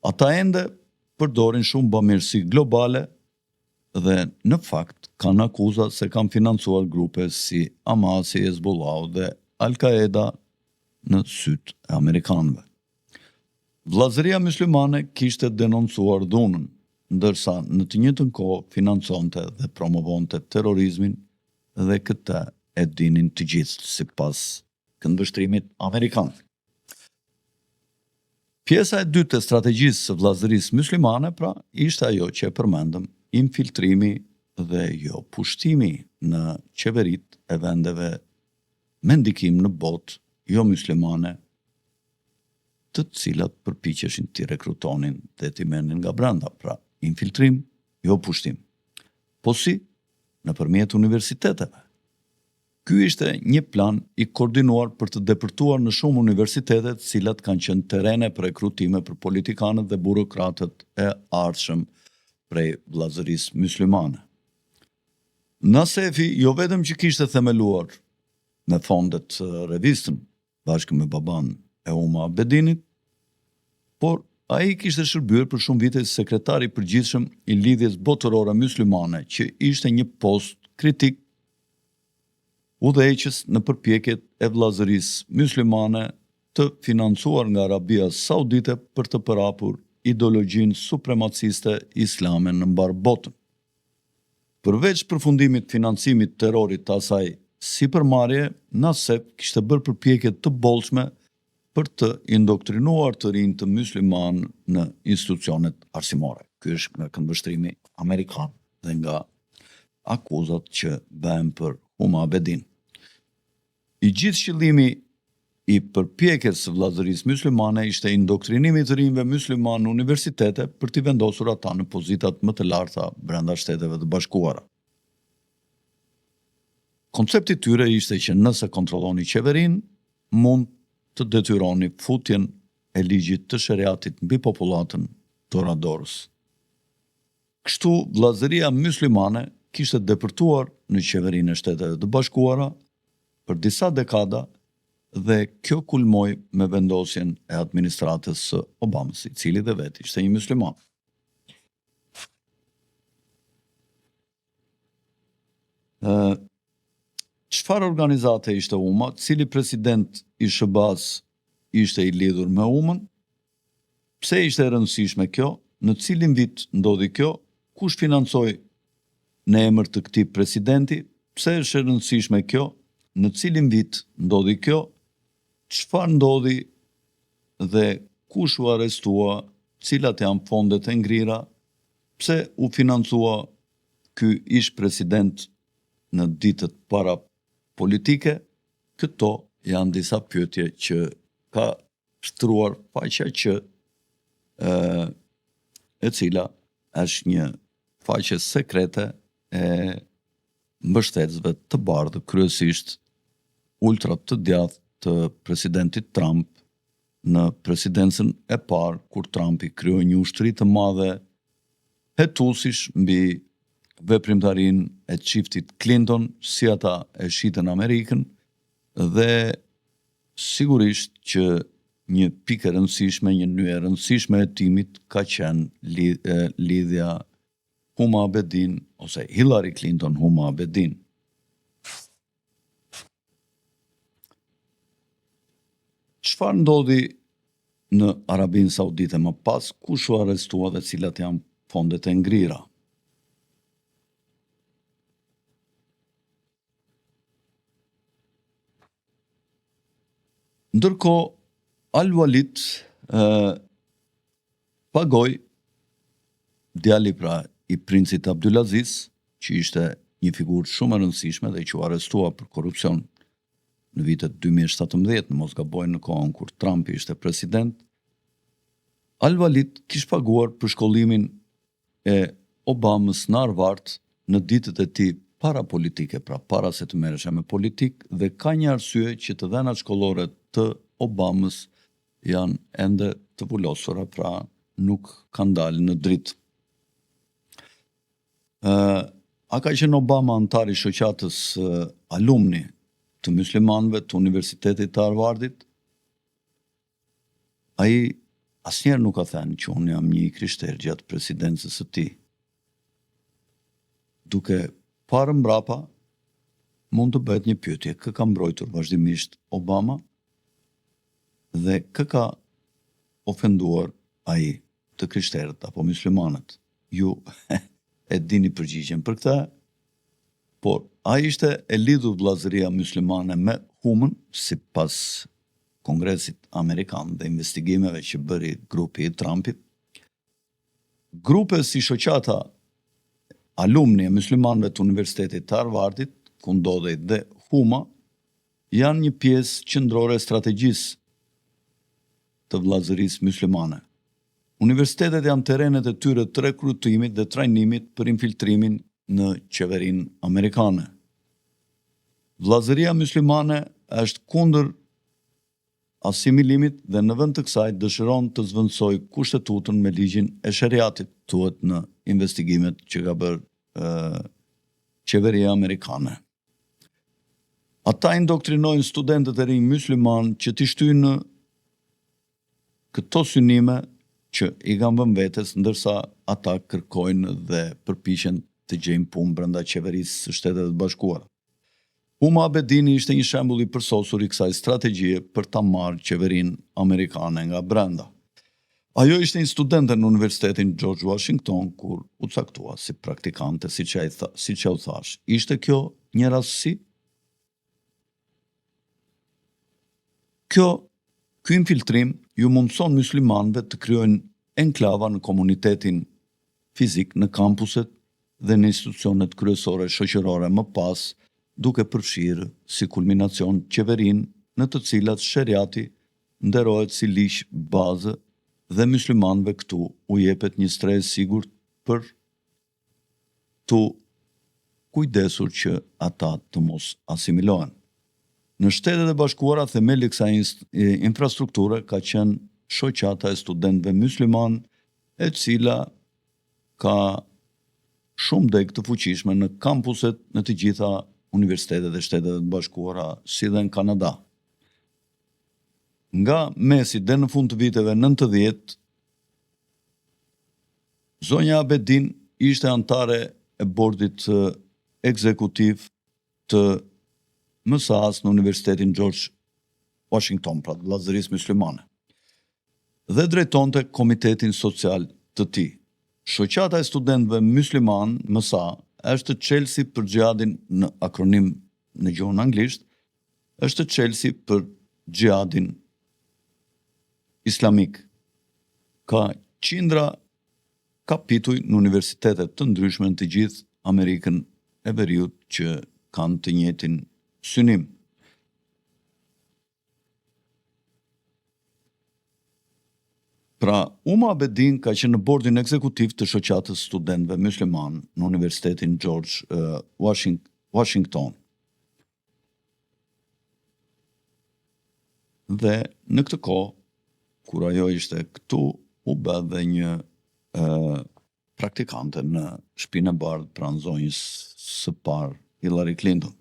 Ata ende përdorin shumë bamirësi globale dhe në fakt kanë akuza se kanë financuar grupe si Hamasi, Hezbollahu dhe Al-Qaeda në sytë e amerikanëve. Vëllazëria Myslimane kishte denoncuar dhunën, ndërsa në të njëjtën kohë financonte dhe promovonte terrorizmin dhe këtë e dinin të gjithë sipas këndvështrimit amerikan. Pjesa e dytë e strategjisë së vëllazërisë myslimane, pra, ishte ajo që e përmendëm, infiltrimi dhe jo pushtimi në qeveritë e vendeve me ndikim në botë jo myslimane, të cilat përpiqeshin t'i rekrutonin dhe t'i merrnin nga brenda, pra infiltrim, jo pushtim. Po si? Nëpërmjet universiteteve. Ky ishte një plan i koordinuar për të depërtuar në shumë universitete të cilat kanë qenë terrene për rekrutime për politikanët dhe burokratët e ardhshëm prej vëllazërisë myslimane. Nasefi jo vetëm që kishte themeluar me fondet revistën bashkë me babanë e Huma Abedinit, por Ai kishte shërbyer për shumë vite si sekretar i përgjithshëm i Lidhjes Botërore Myslimane, që ishte një post kritik udhëheqës në përpjekjet e Vëllazërisë Myslimane të financuar nga Arabia Saudite për të përhapur ideologjinë supremaciste islame në mbarë botën. Përveç përfundimit të financimit të terrorit të asaj sipërmarrjeje, Nassef kishte bërë përpjekje të bollshme për të indoktrinuar të rinjtë myslimanë në institucionet arsimore. Ky është nga këndvështrimi amerikan dhe nga akuzat që bëhen për Huma Abedin. I gjithë qëllimi i përpjekjes së Vëllazërisë Myslimane ishte indoktrinimi i të rinjve myslimanë në universitete për t'i vendosur ata në pozitat më të larta brenda Shteteve të Bashkuara. Koncepti i tyre ishte që nëse kontrolloni qeverinë, mund të detyroni futjen e ligjit të sheriatit mbi popullatën dora dorës. Kështu, Vëllazëria Myslimane kishte depërtuar në qeverinë e Shteteve të Bashkuara për disa dekada dhe kjo kulmoi me vendosjen e administratës së Obamës, i cili dhe vetë ishte një mysliman. Çfarë organizate ishte UMA? Cili president i SHBA-së ishte i lidhur me UMA-n? Pse ishte e rëndësishme kjo? Në cilin vit ndodhi kjo? Kush financoi në emër të këtij presidenti? Pse është e rëndësishme kjo? Në cilin vit ndodhi kjo? Çfarë ndodhi dhe kush u arrestua? Cilat janë fondet e ngrira? Pse u financua ky ish-president në ditët para politike? Këto janë disa pyetje që ka shtruar faqja që e cila është një faqe sekrete e mbështetësve të bardhë, kryesisht ultra të djathtë të presidentit Trump në presidencën e parë kur Trumpi krijoi një ushtri të madhe hetuesish mbi veprimtarinë e çiftit Clinton, si ata e shitën Amerikën dhe sigurisht që një pikë e rëndësishme, një nyje e rëndësishme e hetimit ka qenë lidhja Huma Abedin ose Hillary Clinton Huma Abedin. Çfarë ndodhi në Arabinë Saudite më pas, kush u arrestua dhe cilat janë fondet e ngrira? Ndërkohë, Al-Walid pagoi djali pra i princit Abdulaziz, që ishte një figurë shumë e rëndësishme dhe që u arrestua për korrupsion në vitet 2017, në mos gaboj në kohën kur Trump ishte president, Al-Walid kish paguar për shkollimin e Obamës në Harvard në ditët e tij parapolitike, pra para se të merreshe me politikë dhe ka një arsye që të dhënat shkollore të Obamës janë ende të vulosura, pra nuk kanë dalë në dritë. A ka qenë Obama anëtar i shoqatës alumni të myslimanëve të Universitetit të Harvardit? Ai asnjëherë nuk ka thënë që unë jam një i krishterë gjatë presidencës së tij. Duke parë mbrapa, mund të bëhet një pyetje, kë ka mbrojtur vazhdimisht Obama dhe kë ka ofenduar ai, të krishterët apo myslimanët? Ju e dini përgjigjen për këtë, por a ishte e lidhur vëllazëria myslimane me Humën, sipas Kongresit Amerikan dhe investigimeve që bëri grupi i Trumpit? Grupe si shoqata alumni e myslimanëve të Universitetit të Harvardit, ku ndodhej dhe Huma, janë një pjesë qendrore e strategjisë të Vëllazërisë Myslimane. Universitetet janë terrenet e tyre të rekrutimit dhe trajnimit për infiltrimin në qeverinë amerikane. Vëllazëria Myslimane është kundër asimilimit dhe në vend të kësaj dëshiron të zëvendësojë kushtetutën me ligjin e sheriatit, thuhet në investigimet që ka bërë qeveria amerikane. Ata indoktrinojnë studentët e rinj myslimanë që t'i shtyjnë në këto synime që i kanë vënë vetes ndërsa ata kërkojnë dhe përpiqen të gjejnë punë brenda qeverisë së Shteteve të Bashkuara. Huma Abedini ishte një shembull i përsosur i kësaj strategjie për ta marrë qeverinë amerikane nga brenda. Ajo ishte një studente në Universitetin George Washington kur u caktua si praktikante, siç ai tha, siç ja u thashë. Ishte kjo një rastësi? Kjo, ky infiltrim ju mundëson myslimanëve të krijojnë enklava në komunitetin fizik, në kampuset dhe në institucionet kryesore shoqërore më pas duke përfshirë si kulminacion qeverinë në të cilat sheriati nderohet si ligj bazë dhe myslimanëve këtu u jepet një strehë e sigurt për t'u kujdesur që ata të mos asimilohen. Në Shtetet e Bashkuara themeli i kësaj infrastrukture ka qenë Shoqata e Studentëve Myslimanë e cila ka shumë degë të fuqishme në kampuset në të gjitha universitetet e Shteteve të Bashkuara si dhe në Kanada. Nga mesi deri në fund të viteve 90, Zonja Abedin ishte anëtare e bordit ekzekutiv të MSA-së në Universitetin George Washington, pra të Vëllazërisë Myslimane, dhe drejtonte komitetin social të tij. Shoqata e Studentëve Myslimanë, MSA, është çelësi për xhihadin në akronim në gjuhën anglisht, është çelësi për xhihadin islamik. Ka qindra kapituj në universitete të ndryshme në të gjithë Amerikën e Veriut që kanë të njëjtin synim. Pra, Huma Abedin ka qenë në bordin ekzekutiv të Shoqatës së Studentëve Myslimanë në Universitetin George Washington. Dhe në këtë kohë, kur ajo ishte këtu, u bë dhe një e, praktikante në Shpinë e Bardhë pranë zonjës së parë Hillary Clinton.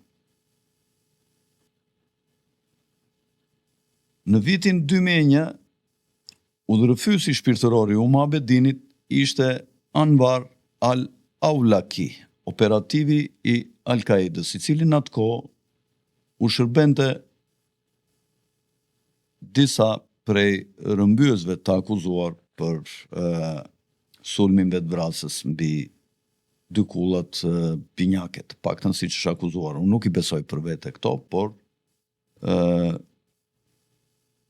Në vitin 2001, Udhërrëfyesi shpirtëror i Huma Abedinit ishte Anwar al-Awlaki, operativi i Al-Kaidës, i cili në atë kohë u shërbente disa prej rrëmbyesve të akuzuar për sulmin vetëvrasës mbi dy kullat binjake, të paktën siç është akuzuar. Unë nuk i besoj për vete këto, por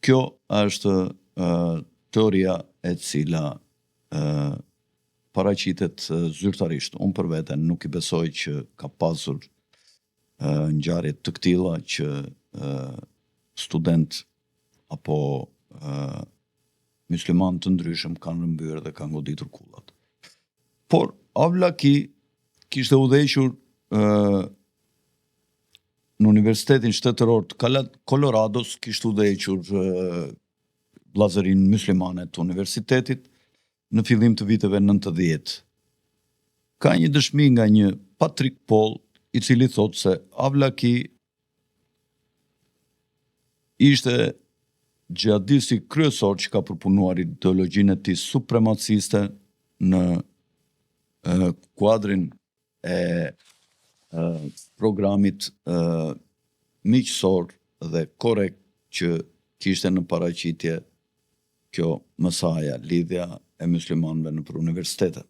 Kjo është teoria e cila paraqitet zyrtarisht. Unë për vete nuk i besoj që ka pasur ngjarje të këtilla që studentë apo myslimanë të ndryshëm kanë rrëmbyer dhe kanë goditur kullat. Por Awlaki kishte udhëhequr në Universitetin Shtetëror të Kolorados kishte udhëhequr vëllazërinë myslimane të universitetit në fillim të viteve 90. Ka një dëshmi nga një Patrick Paul, i cili thotë se Awlaki ishte xhihadisti kryesor që ka përpunuar ideologjinë e tij supremaciste në kuadrin e programit miqësor dhe korrekt që kishte në paraqitje kjo MSA-ja, Lidhja e Myslimanëve nëpër Universitete.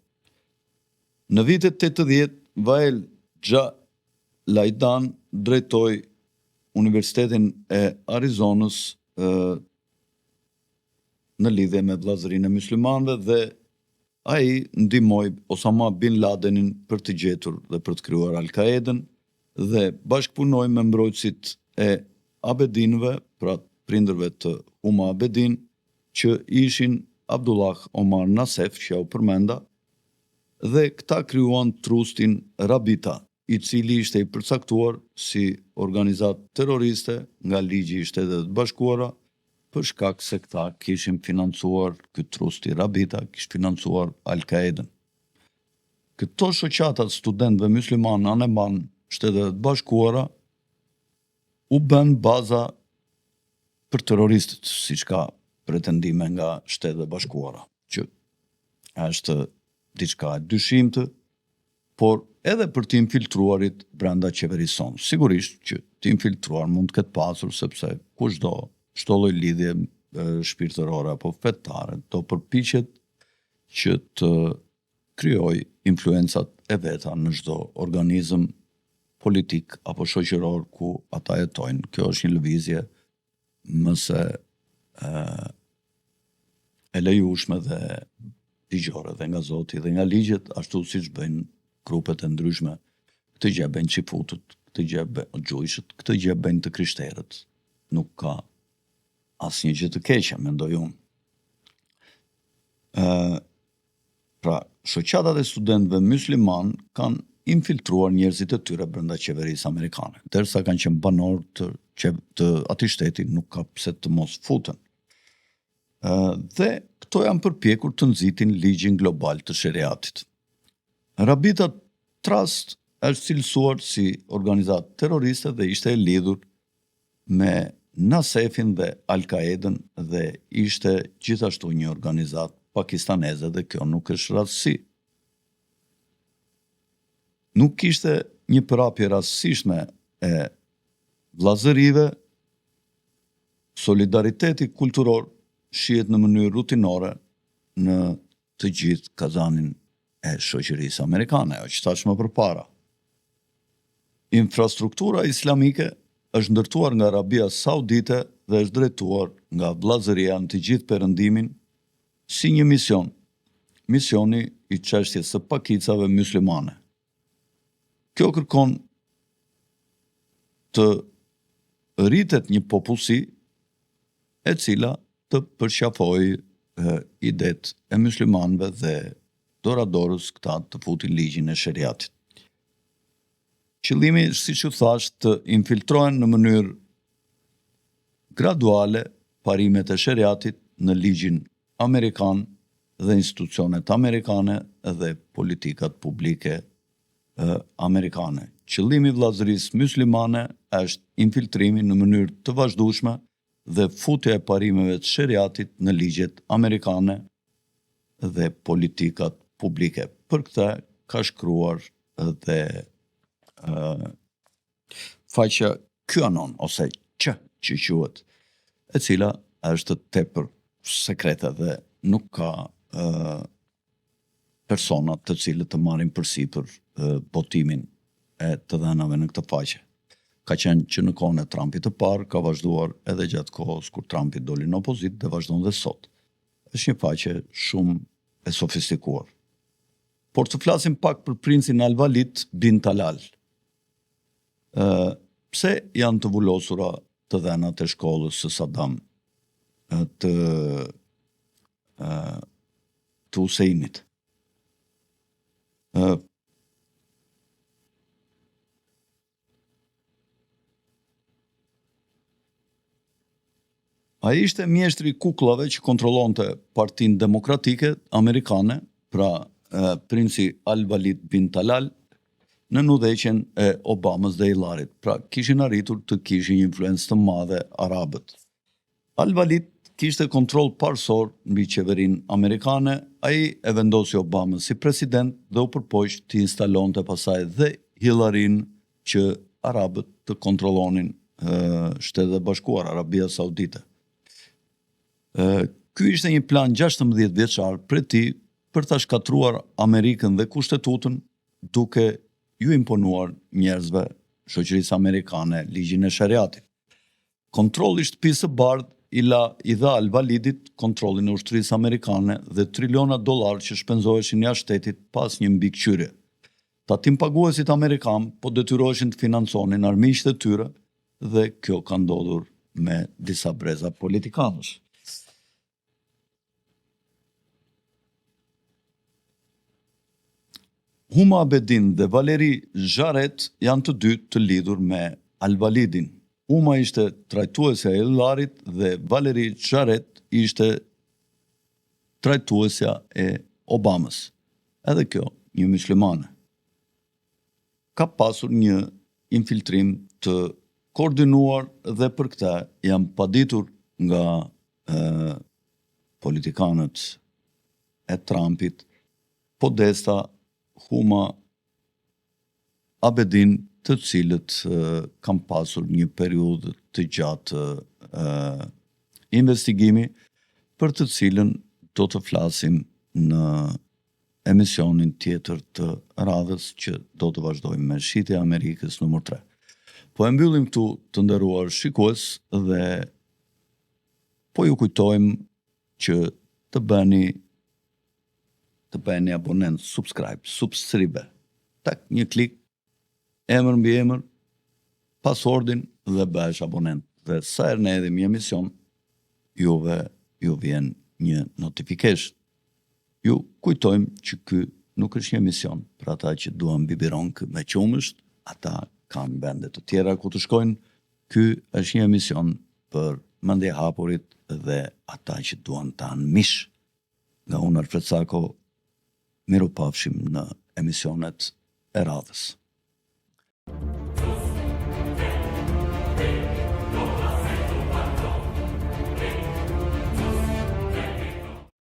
Në vitet 80, Wael Julaidan drejtoi Universitetin e Arizonës në lidhje me Vëllazërinë e Myslimanëve dhe Ai ndihmoi Osama bin Ladenin për të gjetur dhe për të krijuar Al-Kaedën dhe bashkëpunoi me mbrojtësit e Abedinëve, pra prindërve të Huma Abedin, që ishin Abdullah Omar Nasef, që ja u përmenda, dhe këta krijuan trustin Rabita, i cili ishte i përcaktuar si organizatë terroriste nga ligji i Shteteve të Bashkuara për shkak se këta kishin financuar, ky trusti Rabita kishte financuar Al-Kaedën. Këto shoqata të studentëve myslimanë anembanë Shteteve të Bashkuara u bënë baza për terroristët, siç ka pretendime nga Shtetet e Bashkuara, që. Është diçka e dyshimtë, por edhe për të infiltruarit brenda qeverisë sonë. Sigurisht që të infiltruar mund të ketë pasur sepse kushdo çdo lloj lidhje shpirtërore apo fetare do përpiqet që të krijojë influencat e veta në çdo organizëm politik apo shoqëror ku ata jetojnë. Kjo është një lëvizje më se e lejushme dhe ligjore dhe nga Zoti dhe nga ligjet, ashtu siç bëjnë grupet e ndryshme. Këtë gjë bëjnë çifutët, këtë gjë bëjnë xhuishët, këtë gjë bëjnë të krishterët. Nuk ka asnjë gjë të keqe, mendoj unë. Ë Pra, shoqatat e studentëve myslimanë kanë infiltruar njerëzit e tyre brenda qeverisë amerikane. Derisa kanë qenë banorë të, të atij shteti, nuk ka pse të mos futen. Dhe këto janë përpjekur të nxitin ligjin global të sheriatit. Rabita Trust është cilësuar si organizatë terroriste dhe ishte e lidhur me Nasefin dhe Al-Kaedën dhe ishte gjithashtu një organizatë pakistaneze dhe kjo nuk është rastësi. Nuk kishte një përhapje rastësishme e vëllazërive, solidariteti kulturor shihet në mënyrë rutinore në të gjithë kazanin e shoqërisë amerikane, ajo që thashë më përpara. Infrastruktura islamike është ndërtuar nga Arabia Saudite dhe është drejtuar nga vëllazëria në të gjithë Perëndimin si një mision, misioni i çështjes së pakicave myslimane. Kjo kërkon të rritet një popullsi e cila të përqafojë idetë e myslimanëve dhe dora dorës këta të futin ligjin e sheriatit. Qëllimi është, siç ju thashë, të infiltrohen në mënyrë graduale parimet e sheriatit në ligjin amerikan dhe institucionet amerikane dhe politikat publike amerikane. Qëllimi i Vëllazërisë Myslimane është infiltrimi në mënyrë të vazhdueshme dhe futja e parimeve të sheriatit në ligjet amerikane dhe politikat publike. Për këtë ka shkruar dhe faqja QAnon ose Q që quhet, e cila është tepër sekrete dhe nuk ka persona të cilët të marrin përsipër botimin e të dhënave në këtë faqe. Ka qenë që në kohën e Trumpit të parë, ka vazhduar edhe gjatë kohës kur Trumpi doli në opozitë dhe vazhdon dhe sot. Është një faqe shumë e sofistikuar. Por të flasim pak për princin Al-Walid bin Talal. Ë pse janë të vulosura të dhënat e shkollës së Saddam të të Huseinit? Ë Ai ishte mjeshtri i kukullave që kontrollonte Partinë Demokratike Amerikane, pra princi Al-Walid bin Talal, nën udhëheqjen e Obamës dhe Hillarit. Pra, kishin arritur të kishin një influencë të madhe arabët. Al-Walid kishte kontroll parësor mbi qeverinë amerikane, ai e vendosi Obamën si president dhe u përpoq të instalonte pastaj dhe Hillarin që arabët të kontrollonin Shtetet e Bashkuara, Arabia Saudite. Ky ishte një plan 16 vjeçar prej tij për ta shkatërruar Amerikën dhe Kushtetutën duke ju imponuar njerëzve shoqërisë amerikane ligjin e sheriatit. Kontrolli i Shtëpisë së Bardhë i la i dha Al-Walidit kontrollin e ushtrisë amerikane dhe triliona dollarë që shpenzoheshin jashtë shtetit pa asnjë mbikëqyrje. Tatimpaguesit amerikanë po detyroheshin të financonin armiqtë e tyre dhe kjo ka ndodhur me disa breza politikanësh. Huma Abedin dhe Valerie Jarrett janë të dy të lidhur me Al-Walidin. Huma ishte trajtuesja e Hillarit dhe Valerie Jarrett ishte trajtuesja e Obamës. Edhe kjo një myslimane. Ka pasur një infiltrim të koordinuar dhe për këtë janë paditur nga politikanët. e Trumpit, Podesta, Huma Abedin, të cilët kanë pasur një periudhë të gjatë investigimi, për të cilën do të flasim në emisionin tjetër të radhës që do të vazhdojmë me Shitja e Amerikës numër 3. Po e mbyllim këtu të nderuar shikues dhe po ju kujtojmë që të bëni të bëni abonent, subscribe, subscribe. Tak një klik, emër mbiemër, passwordin dhe bëhesh abonent. Dhe sa herë ne hedhim një emision, juve ju vjen një notification. Ju kujtojmë që ky nuk është një emision për ata që duan biberon me qumësht, ata kanë vende të tjera ku të shkojnë. Ky është një emision për mendjehapurit dhe ata që duan të hanë mish. Nga unë Alfred Sako, mirupafshim në emisionet e radhës.